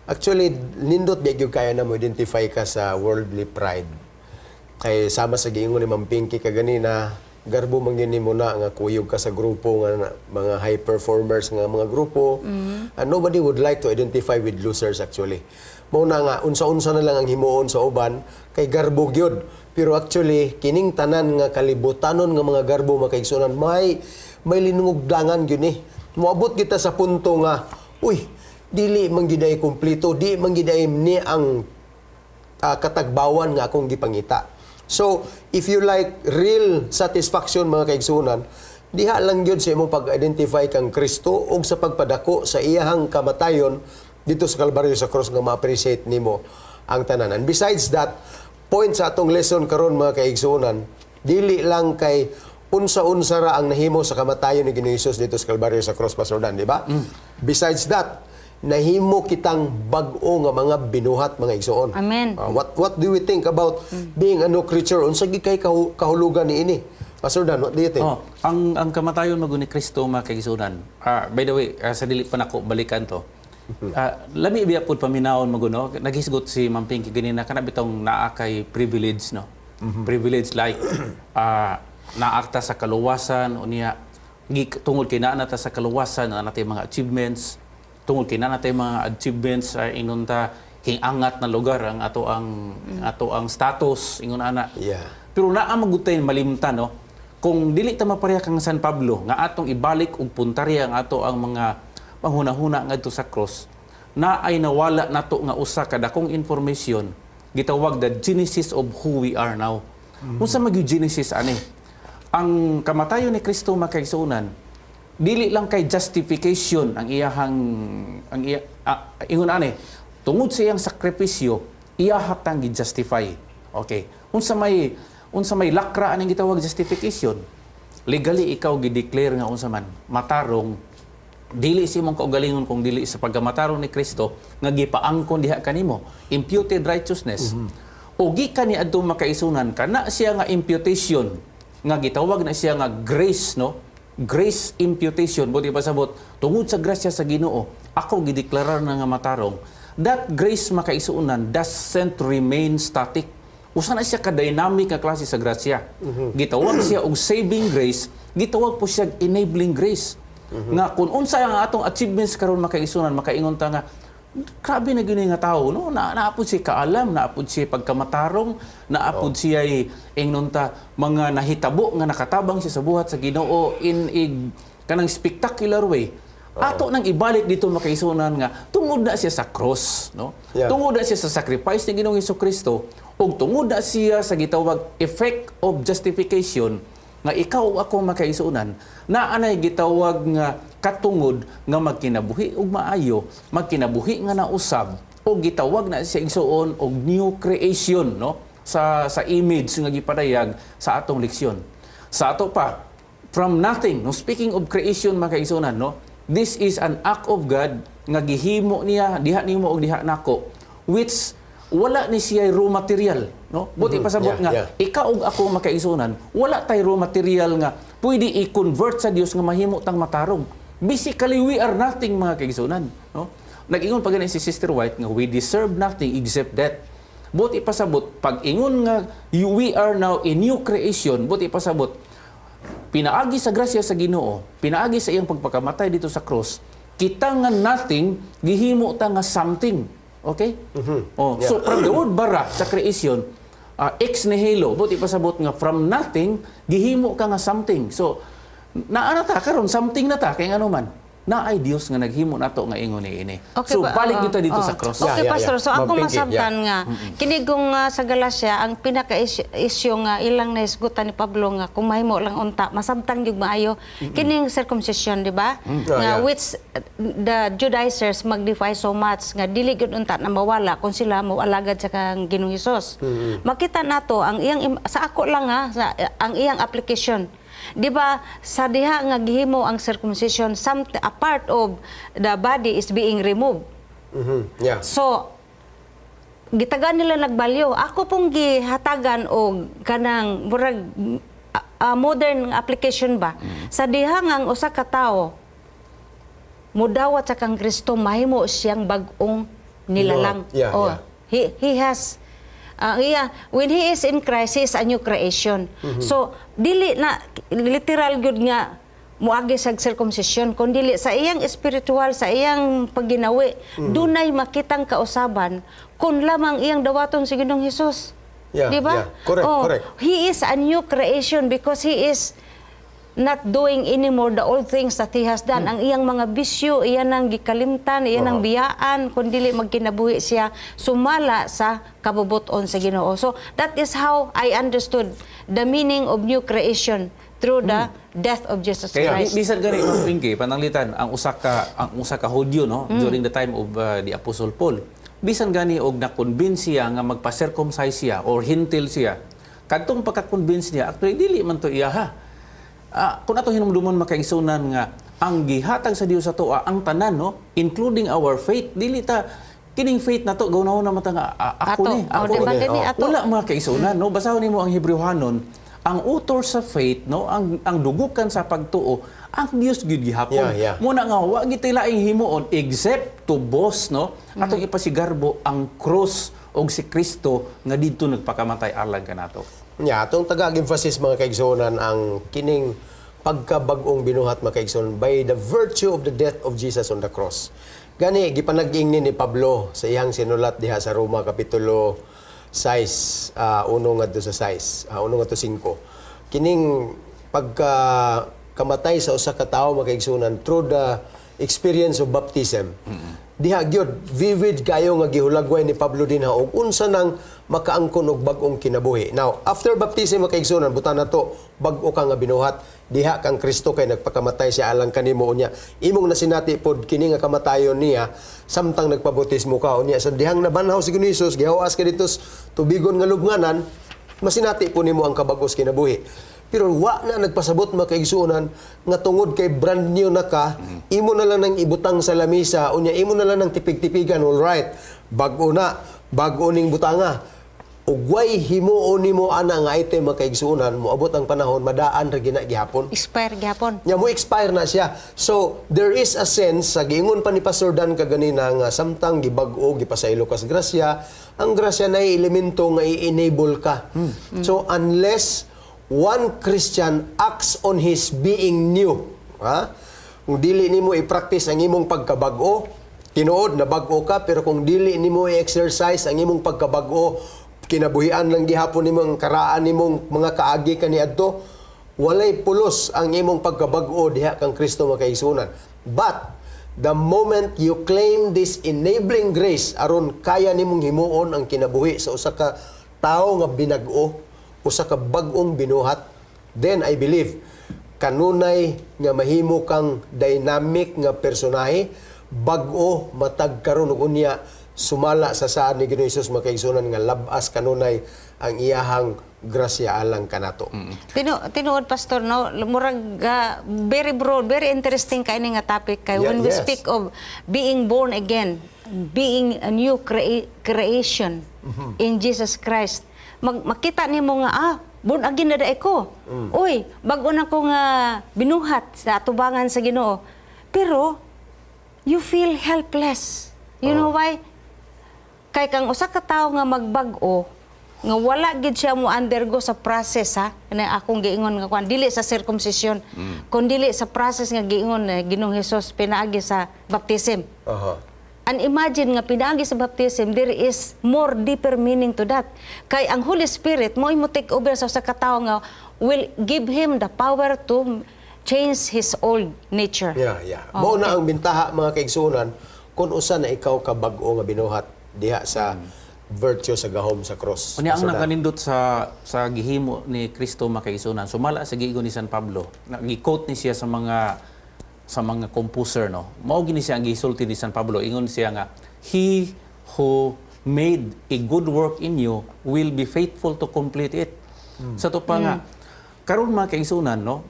Actually, nindot biya gyud kaya na mo identify ka sa worldly pride. Kay sama sa giingon ni Ma'am Pinky kaganina, garbo man gyud nimo na nga kuyog ka sa grupo nga mga high performers nga mga grupo. And nobody would like to identify with losers actually. Mao na nga unsa-unsa na lang ang himuon sa uban kay garbo gyud. Pero actually kining tanan nga kalibutanon nga mga garbo, mga kaigsuonan, may linungdangan gyud ni. Moabot kita sa punto nga, uy, dili man gyud ay kumpleto, di man gyud ay ni ang katagbawan nga akong gipangita. So, if you like real satisfaction, mga kaigsunan, diha lang gyud sa imong pag-identify kang Kristo ug sa pagpadako sa iyahang kamatayon dito sa Kalbaryo sa cross nga ma-appreciate nimo ang tanan. And besides that, point sa atong lesson karon, mga kaigsunan, dili lang kay unsa-unsa ra ang nahimo sa kamatayon ni Ginoong Hesus dito sa Kalbaryo sa cross, Pastor Dan, di ba? Besides that, nahimo kitang bag-o nga mga binuhat, mga igsoon. Amen. What do we think about being a new creature? Unsa gid kay kahulugan niini? Pastor Dan, what do you think? Oh, ang kamatayon magun ni Kristo, mga kaigsunan. By the way, sa dili pa nako balikan to. Lami biya pud paminawon maguno. Naghisgot si Ma'am Pinky ganina kana bitong naa kay privilege, no. Privilege like naakta sa kaluwasan unya tungod kay naa na ta sa kaluwasan, naa na tay mga achievements, tungod kay naa na tay mga achievements, ingon ta Hingangat na lugar ang ato ang status, ingon ana. Pero naa man gud tay malimtan, no? Kung dili ta mapareha kang San Pablo nga atong ibalik og puntarya ang ato ang mga panghunahuna ngadto sa cross, na ay nawala nato nga usa ka dakong information, gitawag the genesis of who we are now. Unsa man gyud genesis ani? Ang kamatayon ni Kristo, makaigsuonan, dili lang kay justification ang iyahang ang iya, ingon ani, tungod sa iyang sakripisyo, iyaha tang gi-justify. Okay. Unsa may lakra aning gitawag justification? Legally ikaw gi-declare nga unsa man, matarong, dili sa imong kaugalingon kung dili sa pagkamatarong ni Kristo nga gipaangkon diha kanimo, imputed righteousness. O gikan ni adto, makaigsuonan, kana siya nga imputation nga gitawag na siya nga grace, no? Grace imputation, buot ipasabot, tungod sa grasya sa Ginoo, ako gideklarar na nga matarong. That grace, makaigsuonan, doesn't remain static. Usa na siya ka dynamic nga klase sa grasya. Gitawag siya og saving grace, gitawag po siya enabling grace. Nga kung unsa ang atong achievements karon, makaigsuonan, makaingon ta nga grabe na gyud ni nga tawo, no, na naa pod siya kaalam, naa pod siya pagkamatarong, naa pod siya ingnon ta mga nahitabo nga nakatabang siya sa buhat sa Ginoo in a kanang spectacular way. Ato nang ibalik dito, makaigsuonan, nga tungod na siya sa cross, no? Tungod na siya sa sacrifice ni Ginoong Kristo ug tungod na siya sa gitawag effect of justification nga ikaw ug ako, makaigsuonan, na anay gitawag nga katungod nga magkinabuhi og maayo, magkinabuhi nga nausab, o gitawag na siya, igsuon, og new creation, no, sa image nga gipadayag sa atong leksyon. Sa ato pa, from nothing, no? Speaking of creation, makaigsuonan, no, this is an act of God nga gihimo niya diha nimo og diha nako, which wala ni siya raw material, no? Buot ipasabot nga ikaw ug ako, makaigsuonan, wala tay raw material nga pwede i-convert sa Dios nga mahimo tang matarong. Basically, we are nothing, mga kaigsuonan, no? Nag-ingon pa gani si Sister White nga we deserve nothing except death. Buot ipasabot, pag ingon nga we are now a new creation, buot ipasabot, pinaagi sa grasya sa Ginoo, pinaagi sa iyang pagpakamatay dito sa cross, kita nga nothing gihimo ta nga something. Okay? Oh, so from the word bara sa creation, ex nihilo, buot ipasabot nga from nothing gihimo ka nga something. So naa na ta karon, something na ta, kay ngano man naay Dios nga naghimo nato nga ingon ni ini. Okay So ba, balik oo, dito dito oo. sa cross. Okay, Pastor. So Ma'am ako Pinky, masabtan nga kini kung sa Galacia, ang pinaka-issue nga ilang nahisgutan ni Pablo nga kung mahimo lang unta masabtan gyud maayo kining circumcision, di ba? Nga which the Judaizers mag-defy so much nga dili gyud unta na mawala kung sila moalagad sa kang Ginoong Hesus. Makita nato ang iyang sa ako lang ha, sa, ang iyang application. Di ba, sa diha nga gihimo ang circumcision, some a part of the body is being removed. So gitagan nila nagbalyo. Ako pong gihatagan og kanang murag modern application ba? Sa diha nga ang usa ka tawo mudawat sa kang Kristo, mahimo siyang bag-ong nilalang. Oh, he has iya, when he is in Christ, he is a new creation. So dili na literal gyud nga muagi sa circumcision, kun dili sa iyang spiritual, sa iyang pagginawi, dunay makitang kausaban kung lamang iyang dawaton si Ginoong Hesus. Di ba? Yeah. Correct, Oh, correct. he is a new creation because he is not doing anymore the old things that he has done. Ang iyang mga bisyo, iyan ang gikalimtan, iyan ang biyaan, kung dili magkinabuhi siya sumala sa kabubuton sa Ginoo. So that is how I understood the meaning of new creation through the death of Jesus Kaya Christ. bisan gani, Ma'am Pinky, pananglitan ang usa ka Hudyo, no, during the time of the Apostle Paul. Bisan gani og na-convince siya nga magpa-circumcise siya or hintil siya. Kadtong pagka-convince niya, actually dili man to iya ha. Kung ato hinumduman, makaigsuonan, nga ang gihatag sa Dios sa atoa ang tanan, no, including our faith. Dili ta kining faith na to gawon na mata nga ako Ato. ni Oh, ako di ba ni. kini ato? Wala, mga kaigsuonan, no? Basahon nimo ang Hebreohanon, ang author sa faith, no, ang dugukan sa pagtuo, ang Dios gyud gihapon. Muna nga wa gid laing himuon except to boast, no, atong ipasigarbo ang cross og si Kristo nga didto nagpakamatay alang kanato. Yeah, atong tagag emphasis, mga kaigsuonan, ang kining Pagkabag-ong binuhat, mga kaigsoon, by the virtue of the death of Jesus on the cross. Gani gipanag-ing ni Pablo sa iyang sinulat diha sa Roma kapitulo 6, 1 ngadto sa 6, 1 ngadto 5. Kining pagka kamatay sa usa ka tawo, mga kaigsuonan, through the experience of baptism. Diha gyud vivid kayo nga gihulagway ni Pablo dinha og unsa nang makaangkon og bag-ong kinabuhi. Now, after baptism, mga kaigsuonan, butan nato bag-o ka nga binuhat diha kang Kristo kay nagpakamatay siya alang kanimo, unya imong nasinati pod kini nga kamatayon niya samtang nagpabautismo ka. Unya sa dihang nabanhaw si Ginoong Hesus, gihawas ka dito sa tubigon nga lubnganan, masinati po nimo ang kabag-os kinabuhi. Pero wa na nagpasabot, mga kaigsuonan, nga tungod kay brand new na ka, imo na lang nang ibutang sa lamisa, unya imo na lang nang tipig-tipigan, all right. Bag-o na, bag-o ning butanga. Ug way himuon nimo ana nga item, mga kaigsuonan, moabot ang panahon madaan ra gina gihapon. Expire gihapon. Nya mo expire na siya. So, there is a sense, sa giingon pa ni Pastor Dan kaganina nga samtang gibag-o, gipasaylo kas grasya, ang grasya na elemento nga i-enable ka. So, unless one Christian acts on his being new, ha? Kung dili nimo i-practice ang imong pagkabag-o, tinuod na bag-o ka, pero kung dili nimo i-exercise ang imong pagkabag-o, kinabuhian lang gihapon nimo ang karaan nimong mga kaagi kaniadto, walay pulos ang imong pagkabag-o diha kang Kristo, mga kaigsuonan. But the moment you claim this enabling grace aron kaya nimong himuon ang kinabuhi sa usa ka tawo nga binag-o, usa ka bag-ong binuhat, then I believe kanunay nga mahimo kang dynamic nga personahe, bag-o matag karon ug unya sumala sa saad ni Ginoong Hesus, mga kaigsuonan, nga labas kanunay ang iyahang grasya alang kanato. Tinuod, Pastor, no, murag very broad, very interesting kay ni nga topic kay when we speak of being born again, being a new creation in Jesus Christ. Makita nimo nga born again na diay ko. Uy, bag-o na ko nga binuhat sa atubangan sa Ginoo. Pero you feel helpless. You know why? Kay kang usa ka tawo nga magbag-o nga wala gid siya mo undergo sa process, ha, na akong giingon nga kwan, dili sa circumcision kun dili sa process nga giingon Ginoong Hesus pinaagi sa baptism. And imagine nga pinaagi sa baptism, there is more deeper meaning to that. Kay ang Holy Spirit mo take over sa usa ka tawo nga will give him the power to change his old nature. Yeah. Mao na ang bintaha, mga kaigsuonan, kung usa na ikaw ka bag-o nga binuhat diha sa virtue sa gahom sa cross. Unya ang Pastor Dan. Nakanindot sa gihimo ni Kristo, mga kaigsuonan, sumala sa giingon ni San Pablo, na gi-quote ni siya sa mga composer, no. Mao gini siya ang gisulti ni San Pablo, ingon siya nga he who made a good work in you will be faithful to complete it. Sa to pa nga karon, mga kaigsuonan, no,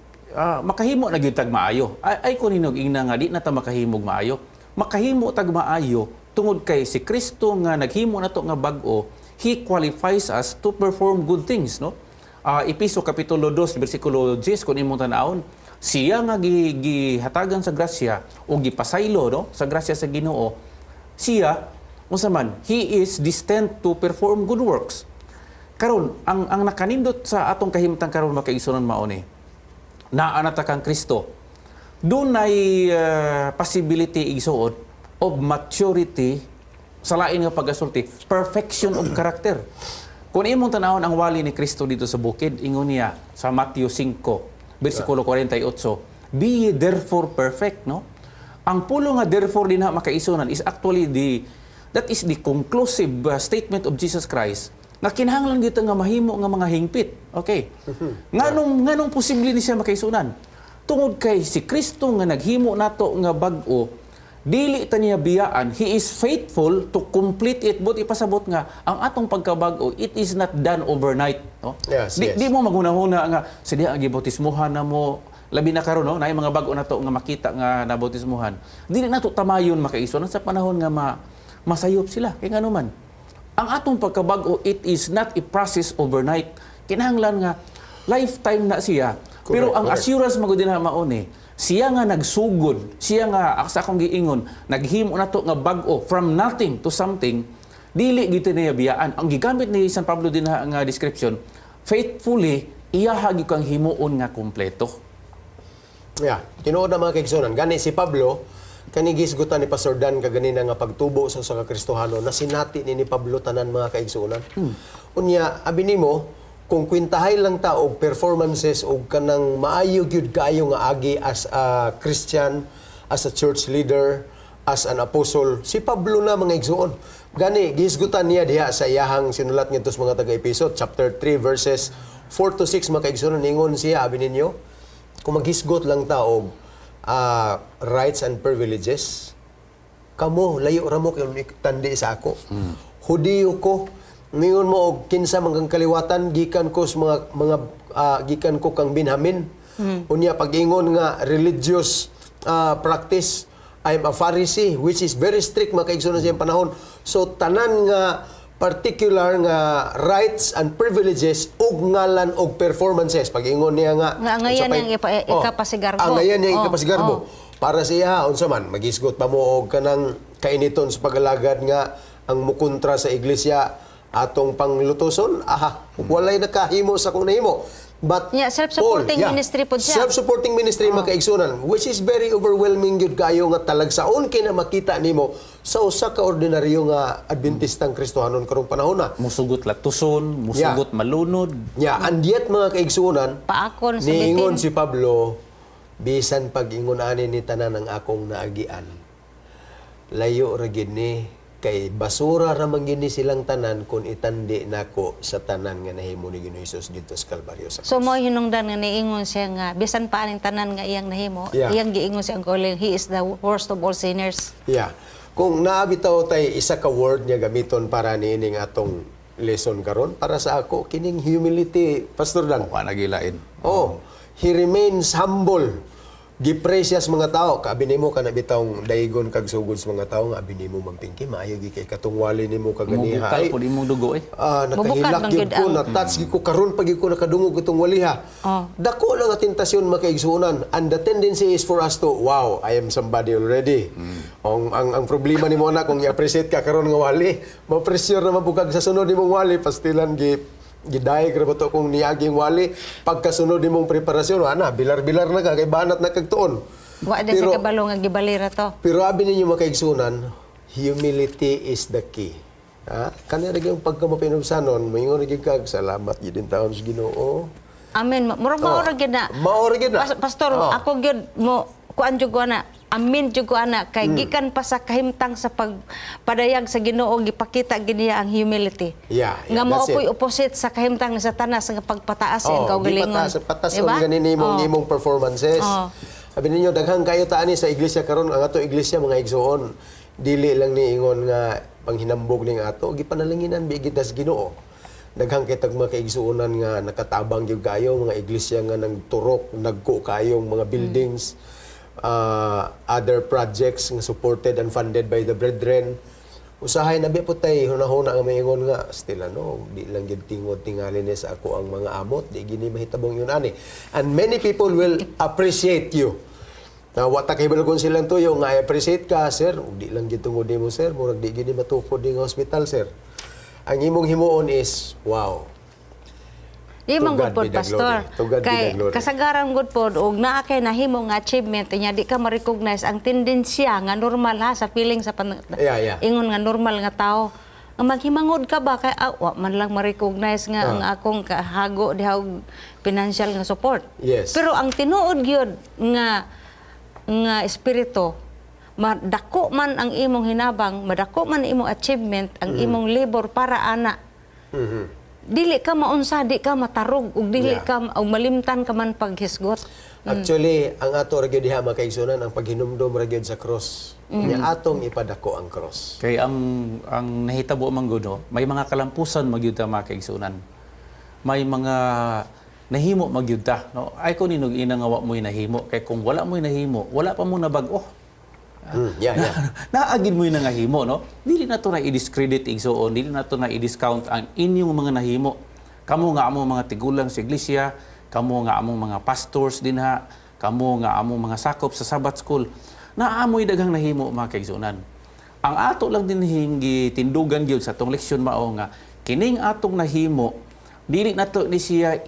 makahimo na gyud tag maayo. Ay, ay ko ninog ingna nga di na ta makahimog maayo. Makahimo tag maayo tungod kay si Kristo nga naghimo nato nga bag-o, he qualifies us to perform good things, no? Episo kapitulo 2 bersikulo 10, kung imong tan-awon, siya nga gihatagan sa grasya o gipasaylo, no, sa grasya sa Ginoo, siya unsa man, he is destined to perform good works. Karon ang nakanindot sa atong kahimtang karon, mga kaigsuonan, mao ni naa na ta kang Kristo, dunay possibility, igsuon, of maturity, sa lain nga pagasulti, perfection of character. Kung imong tanawon ang wali ni Kristo dito sa bukid, ingon niya sa Matthew 5 bersikulo 48, "Be ye therefore perfect," no? Ang pulo nga "therefore" dinha, mga kaigsuonan, is actually the that is the conclusive statement of Jesus Christ na kinahanglan dito nga mahimo nga mga hingpit. Okay. Nganong posible ni siya, mga kaigsuonan? Tungod kay si Kristo nga naghimo nato nga bag-o, dili ta niya biyaan, he is faithful to complete it. But ipasabot nga ang atong pagkabag-o, it is not done overnight, no? Di mo maghunahuna nga sa diha ang gibautismuhan na mo, labi na karon, no, naay mga bag-o nato nga makita nga nabautismuhan. Dili nato tamayon, mga kaigsuonan, sa panahon nga masayop sila. Kay ngano man, ang atong pagkabag-o, it is not a process overnight. Kinahanglan nga lifetime na siya. Pero ang assurance magud dinha mao ni siya nga nagsugod, siya nga sa akong giingon, naghimo nato nga bag-o from nothing to something, dili gid niya biyaan. Ang gigamit ni San Pablo dinha nga description, faithfully, iyaha gyud kang himuon nga kompleto. Yeah, tinuod na, mga kaigsunan. Gani si Pablo, kani gisgutan ni Pastor Dan kaganina nga pagtubo sa usa ka Kristohano, nasinati ni Pablo tanan, mga kaigsunan. Unya, abi nimo, kung kwintahay lang ta og performances og kanang maayo gyud kaayo nga agi as a Christian, as a church leader, as an apostle, si Pablo na, mga igsuon. Gani gihisgutan niya diha sa iyahang sinulat ngadto sa mga taga-Epeso, chapter 3 verses 4 to 6, mga kaigsuonan, ningon siya, abi ninyo, kung maghisgot lang ta og rights and privileges, kamo layo ra mo kay tandi sa ako. Hudiyo ko. Ningon mo og kinsa man kang kaliwatan, gikan ko sa mga gikan ko kang Benjamin. Unya pag-ingon nga religious practice, I'm a Pharisee, which is very strict, mga kaigsoon, sa iyang panahon. So tanan nga particular nga rights and privileges ug ngalan og performances, pag-ingon niya nga Nga angayan unsa pa'y- niyang Oh, ikapasigarbo. angayan niyang ikapasigarbo. Para sa iya, unsa man, magisgot pa mo og kanang kainiton sa pagalagad nga ang mukontra sa iglesia atong panglutoson, aha, walay nakahimo sa kung nahimo. But Yeah, self-supporting Paul, yeah, ministry pod siya. Self-supporting ministry, mga kaigsunan, which is very overwhelming gyud kayo nga talagsaon kay na makita nimo sa usa ka ordinaryo nga Adventistang Kristohanon karong panahon na. Musugot latuson, musugot malunod. Yeah, and yet, mga kaigsunan, Paakon sa niingon bitin. si Pablo, bisan pag ingon ani ni tanan ang akong naagian, layo ra gid ni kay basura ra man gid ni silang tanan kung itandi nako sa tanan nga nahimo ni Ginoong Hesus didto sa Kalbaryo sa So mo hinungdan nga niingon siya nga bisan pa aning tanan nga iyang nahimo, iyang giingon siya ang kaugalingon, he is the worst of all sinners. Yeah. Kung naa bitaw tay isa ka word nga gamiton para niining atong lesson karon, para sa ako kining humility, Pastor Dan. Wa nagilain. Oh, he remains humble. Gi-praise siya sa mga tao. Kaabi nimo kana bitawng daigon kag sugod sa mga tao nga abi nimo mampingki, maayo gi kay katungwali nimo kaganiha. Mubukal Ay, po imong dugo eh. Ah, Mubukal nakahilak man gyud gyud ko, na-touch gyud ko karon pa gyud ko nakadungog itong waliha. Dako lang ang tentasyon, makaigsuonan. And the tendency is for us to, "Wow, I am somebody already." Ang problema nimo na kung i-appreciate ka karon nga wali, ma-pressure naman pud kag sa sunod nimong wali, pastilan gi giday ra ba to kung niaging wali. Pagkasunod nimong preparasyon, ana bilar-bilar na ka kay banat na kag tuon. Wa din sa kabalo nga gibalira to. Pero abi ninyo, makaigsunan, humility is the key. Ha? Kani ra gyud pagka mapinubsanon, moingon ra gyud kag salamat gyud in taon sa Ginoo. Amen. Murag mao ra gyud na. Mao ra gyud na. Pastor, ako gyud mo kuan jud ko ana. Amin jud ko ana kay gikan pa sa kahimtang sa pagpadayag sa Ginoo, gipakita gid niya ang humility. Yeah, nga mao that's it. po'y opposite sa kahimtang ni Satanas nga pagpataas sa iyang kaugalingon. Di patas, patas Diba? gani nimong imong performances. Sabi ninyo, daghan kayo taani sa iglesia karon. Ang ato iglesia, mga igsoon, dili lang ni ingon nga panghinambog ning ato, gipanalanginan bi gid sa Ginoo. Daghan kay tag mga kaigsuonan nga nakatabang gyud kayo, mga iglesia nga nagturok, nagko kayong mga buildings, other projects nga supported and funded by the brethren. Usahay na po tay hunahuna nga maingon nga still ano, di lang gid tingod tingali ni sa ako ang mga amot, di gini mahitabong yun ani. And many people will appreciate you. Na wa ta kahibalo kung silang tuyo nga I appreciate ka, sir, ug di lang gid tungod nimo, sir, murag di gini matukod ning hospital, sir. Ang imong himuon is, wow. Di To man God good pod, be the Pastor. glory. To God be Kay the glory. kasagaran good pod og naa kay nahimo nga achievement nya di ka ma-recognize, ang tendensiya nga normal ha sa feeling sa Yeah. ingon nga normal nga tao nga maghimangod ka ba kay wa man lang ma-recognize nga ang akong kahago diha og financial nga support. Pero ang tinuod gyud nga nga espiritu, madako man ang imong hinabang, madako man ang imong achievement, ang imong labor para ana, dili ka maunsa, di ka matarog, ug dili ka og malimtan ka man paghisgot. Actually, ang ato ra gyud diha, mga kaigsunan, ang paghinumdom ra gyud sa cross. Nya atong ipadako ang cross. Kay ang nahitabo man gud, no, may mga kalampusan magyud ta, mga kaigsunan. May mga nahimo magyud ta, no. Ay ko ninog ina nga wa mo'y nahimo kay kung wala mo'y nahimo, wala pa mo nabag-o. Naagid mo yung nangahimo, no? Dili na to na i-discredit, igsuon, dili na to na i-discount ang inyong mga nahimo. Kamo nga among mga tigulang sa iglesia, kamo nga among mga pastors dinha, kamo nga among mga sakop sa Sabbath School. Naamoy daghang nahimo, mga kaigsuonan. Ang ato lang din hinggi tindugan gyud sa atong leksyon mao nga kining atong nahimo dili nato ni siya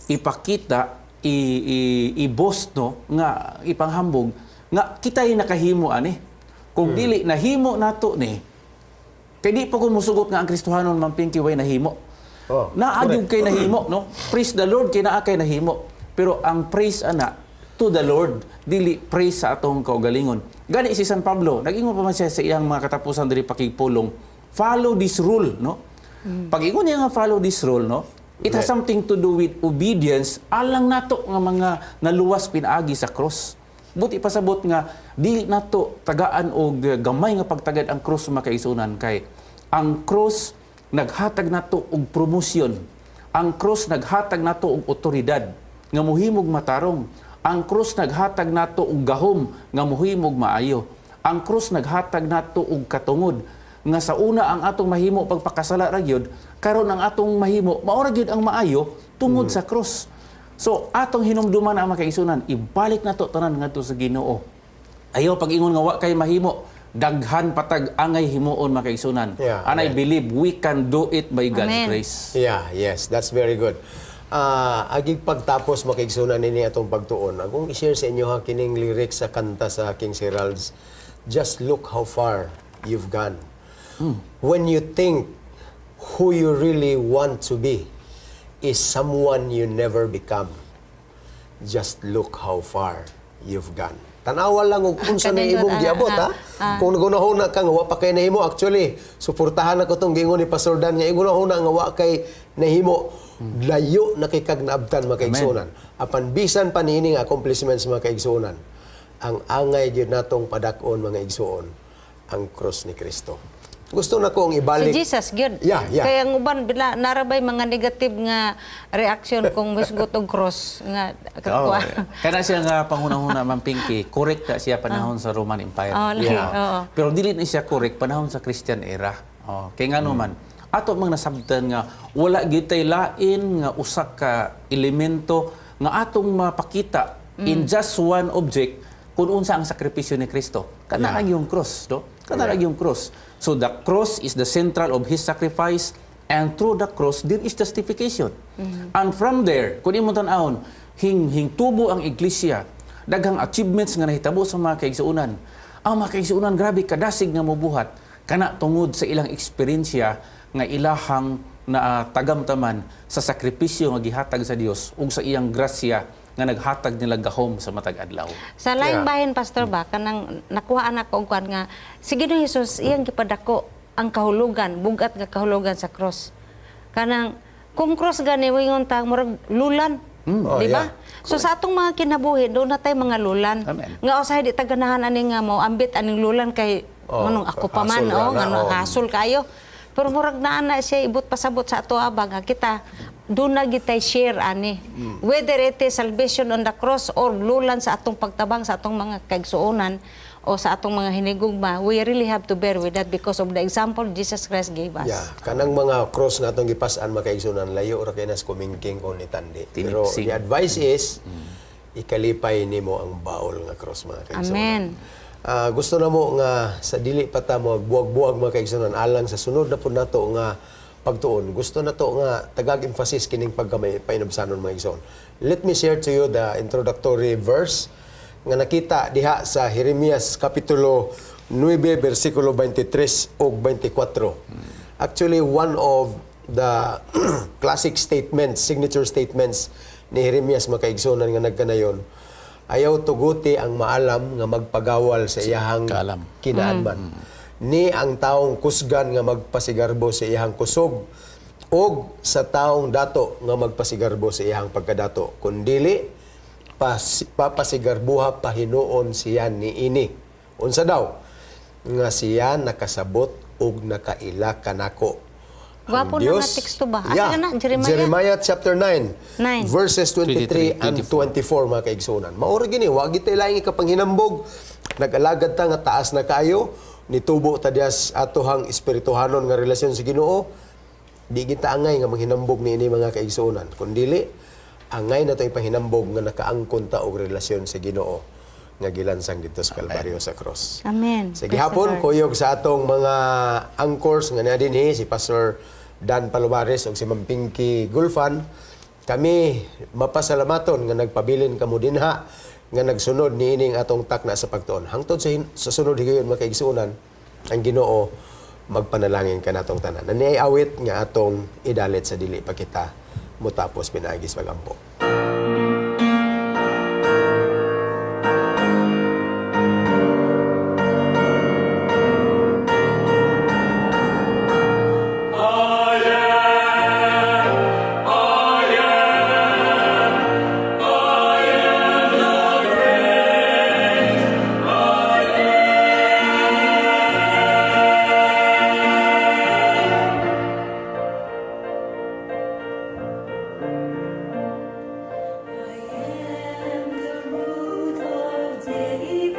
ipakita. i-boast, no, nga ipanghambog nga kita'y nakahimo ani. Kung dili nahimo nato ni, kay di pa ko musugot nga ang Kristohanon, Ma'am Pinky, way nahimo. Naa gyud kay nahimo, no? Praise the Lord kay naa kay nahimo. Pero ang praise ana to the Lord, dili praise sa atong kaugalingon. Gani si San Pablo, nag-ingon pa man siya sa iyang mga katapusan diri pakigpulong, follow this rule, no? Pag ingon niya nga follow this rule, no? It has something to do with obedience alang nato nga mga naluwas pinaagi sa cross. Buot ipasabot nga dili nato tagaan og gamay nga pagtagad ang cross, mga kaigsuonan, kay ang cross naghatag nato og promotion. Ang cross naghatag nato og otoridad nga muhimog matarong. Ang cross naghatag nato og gahom nga muhimog maayo. Ang cross naghatag nato og katungod nga sa una ang atong mahimo pagpakasala ra gyud, karon ang atong mahimo mao ra gyud ang maayo tungod sa cross. So atong hinumduman ang mga kaigsuonan, ibalik nato tanan ngadto sa Ginoo. Ayaw pag-ingon nga wa kay mahimo, daghan patag angay himuon, mga kaigsuonan. And I believe we can do it by God's Amen. Grace. Yeah, yes, that's very good. Agig pagtapos, mga kaigsuonan, nini atong pagtuon. Akong i-share sa inyo ha kining lyrics sa kanta sa King's Heralds. "Just look how far you've gone. When you think who you really want to be is someone you never become. Just look how far you've gone." Tanawa lang og unsa na Kanindot, imong giabot ha. Kung nagunahuna ka nga wa pa kay nahimo, actually, suportahan ako tong giingon ni Pastor Dan nga igunahuna nga wa kay nahimo, layo na kay kag naabtan, mga kaigsuonan. Apan bisan pa niini nga accomplishments, mga kaigsuonan, ang angay gyud natong padak-on, mga igsuon, ang cross ni Kristo. Gusto na kong ibalik. Si Jesus gyud. Yeah. Kaya ang uban bila narabay mga negative nga reaction kung misgot og cross nga Oo. kuha. Kana siya nga panghunahuna, Ma'am Pinky, correct na siya panahon sa Roman Empire. Oh, lagi, oo. Pero dili na siya correct panahon sa Christian era. Oh, kay ngano man, ato mang nasabtan nga wala gitay lain nga usa ka elemento nga atong mapakita in just one object kung unsa ang sakripisyo ni Kristo. Kana yeah, yung cross, no? Kana yung cross. So the cross is the central of his sacrifice, and through the cross there is justification. And from there, kung imong tan-awon, hing hingtubo ang iglesia, daghang achievements nga nahitabo sa mga kaigsuonan. Ang mga kaigsuonan grabe kadasig nga mobuhat kana tungod sa ilang eksperyensya nga ilahang na tagamtaman sa sakripisyo nga gihatag sa Dios ug sa iyang grasya nga naghatag nila gahom sa matag adlaw. Sa laing bahin, Pastor, ba kanang nakuha anak og kuan nga si Ginoong Hesus iyang gipadako ang kahulugan, bugat nga kahulugan sa cross. Kanang kung cross gani wingon ta murag lulan. Di ba? So sa atong mga kinabuhi, doon na tay mga lulan. Amen. Nga usahay di ta ganahan ani nga mo ambit aning lulan kay Oh, manong ako pa man hasol oh, ra na, ngano oh. hasol kayo. Pero murag naa na siya ibot pasabot sa ato ba nga kita doon na gitay share ani. Whether it is salvation on the cross or lulan sa atong pagtabang sa atong mga kaigsuonan o sa atong mga hinigugma, we really have to bear with that because of the example Jesus Christ gave us. Yeah, kanang mga cross nga atong gipas-an, mga kaigsuonan, layo ra kay nas kumingking o ni tandi. Pero Tinipsing. the advice is ikalipay nimo ang baol nga cross, mga kaigsuonan. Amen. Gusto na mo nga sa dili pa ta mo buwag-buwag, mga kaigsuonan, alang sa sunod na pud nato nga pagtuon. Gusto na to nga tagag emphasis kining pagkamay painabsanon, mga igsoon. Let me share to you the introductory verse nga nakita diha sa Jeremias kapitulo 9 bersikulo 23 ug 24. Actually, one of the classic statements, signature statements ni Jeremias, mga kaigsuonan, nga nagkanayon, ayaw tuguti ang maalam nga magpagawal sa iyahang Kaalam. kinaanman. Ni ang taong kusgan nga magpasigarbo sa iyahang kusog og sa taong dato nga magpasigarbo sa iyahang pagkadato. Kundili papasigarbuha pahinuon siya niini. Unsa daw? Nga siya nakasabot og nakaila kanako. Ang Gwapo na nga teksto ba? Asa ka na? Jeremiah? Jeremiah chapter 9, 9. verses 23 23, and 24, mga kaigsuonan. Maura gini, wa gitay laing ikapanghinambog. Nag-alagad ta nga taas na kayo, nitubo ta diya sa atohang espirituhanon nga relasyon sa Ginoo. Di kita angay nga manghinambog niini, mga kaigsuonan. Kundili angay na to ipanghinambog nga nakaangkon ta og relasyon sa Ginoo nga gilansang didto sa Kalbaryo sa cross. Amen. Sa Praise the gihapon, Lord. kuyog sa atong mga anchors nga naa dinhi, si Pastor Dan Palomares ug si Ma'am Pinky Gulfan. Kami mapasalamaton nga nagpabilin kamo dinha nga nagsunod niining atong takna sa pagtuon. Hangtod sa sunod higayon, mga kaigsuonan, ang Ginoo magpanalangin kanatong tanan. Ani ay awit nga atong idalit sa dili pa kita mutapos pinaagi sa pagampo. I am the root of David,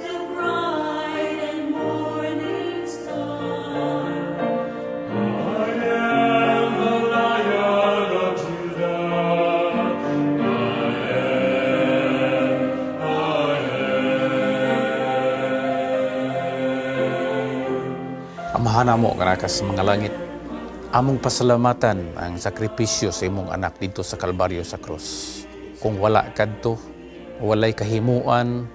the bright and morning star. I am the Lion of Judah. I am, I am. Amahan namo nga naa sa mga langit. Among pasalamatan ang sakripisyo sa imong anak didto sa Kalbaryo sa krus. Kung wala kadto, walay kahimuan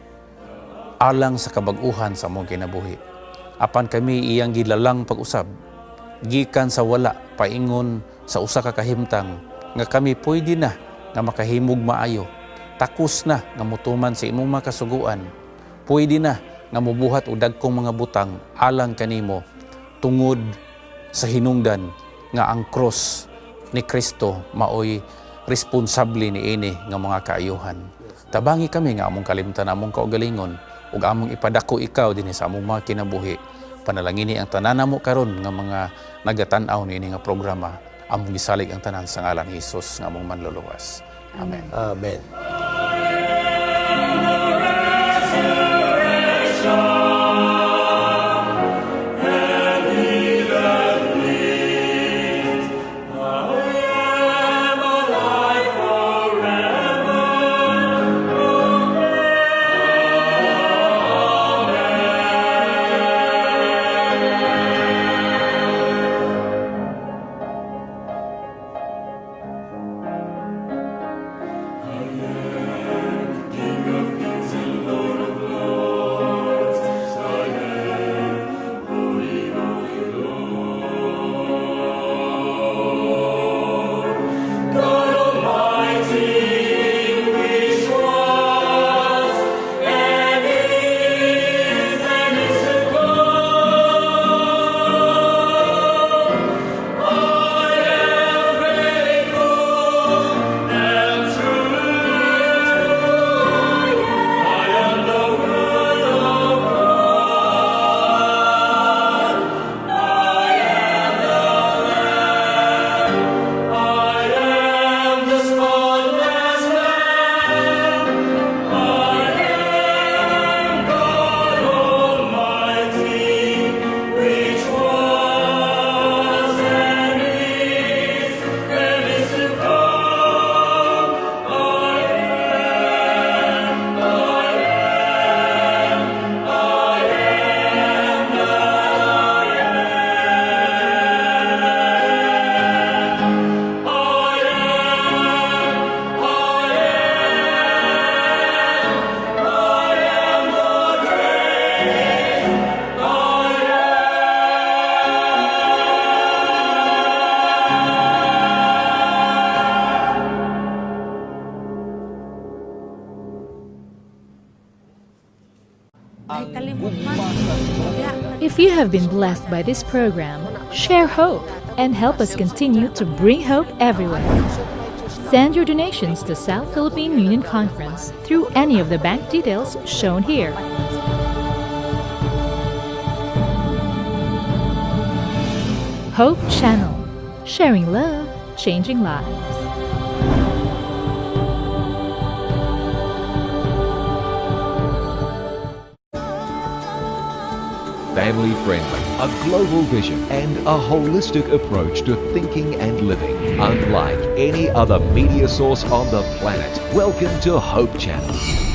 alang sa kabag-uhan sa among kinabuhi. Apan kami iyang gilalang pag-usab, gikan sa wala paingon sa usa ka kahimtang nga kami pwede na nga makahimog maayo, takos na nga mutuman sa imong mga kasuguan, pwede na nga mubuhat og dagkong mga butang alang kanimo tungod sa hinungdan nga ang cross ni Kristo maoy responsable niini nga mga kaayuhan. Tabangi kami nga among kalimtan among kaugalingon ug among ipadako ikaw dinhi sa among mga kinabuhi. Panalangini ang tanan namo karon nga mga nagatan-aw niini nga programa. Among gisalig ang tanan sa ngalan ni Hesus nga among manluluwas. Amen. Amen. I am alive forever. King of kings and Lord of lords, I am holy, holy Lord. God Almighty, which was and is to come. I am faithful and true. I am the Word of God. I am the Lamb. I am the spotless Lamb. I am God Almighty, which was and is to come. I am, I am, I am that I am. I am, I am, I am the great I Ay, kalimot man. If you have been blessed by this program, share hope and help us continue to bring hope everywhere. Send your donations to South Philippine Union Conference through any of the bank details shown here. Hope Channel, sharing love, changing lives. Family friendly, a global vision, and a holistic approach to thinking and living. Unlike any other media source on the planet. Welcome to Hope Channel.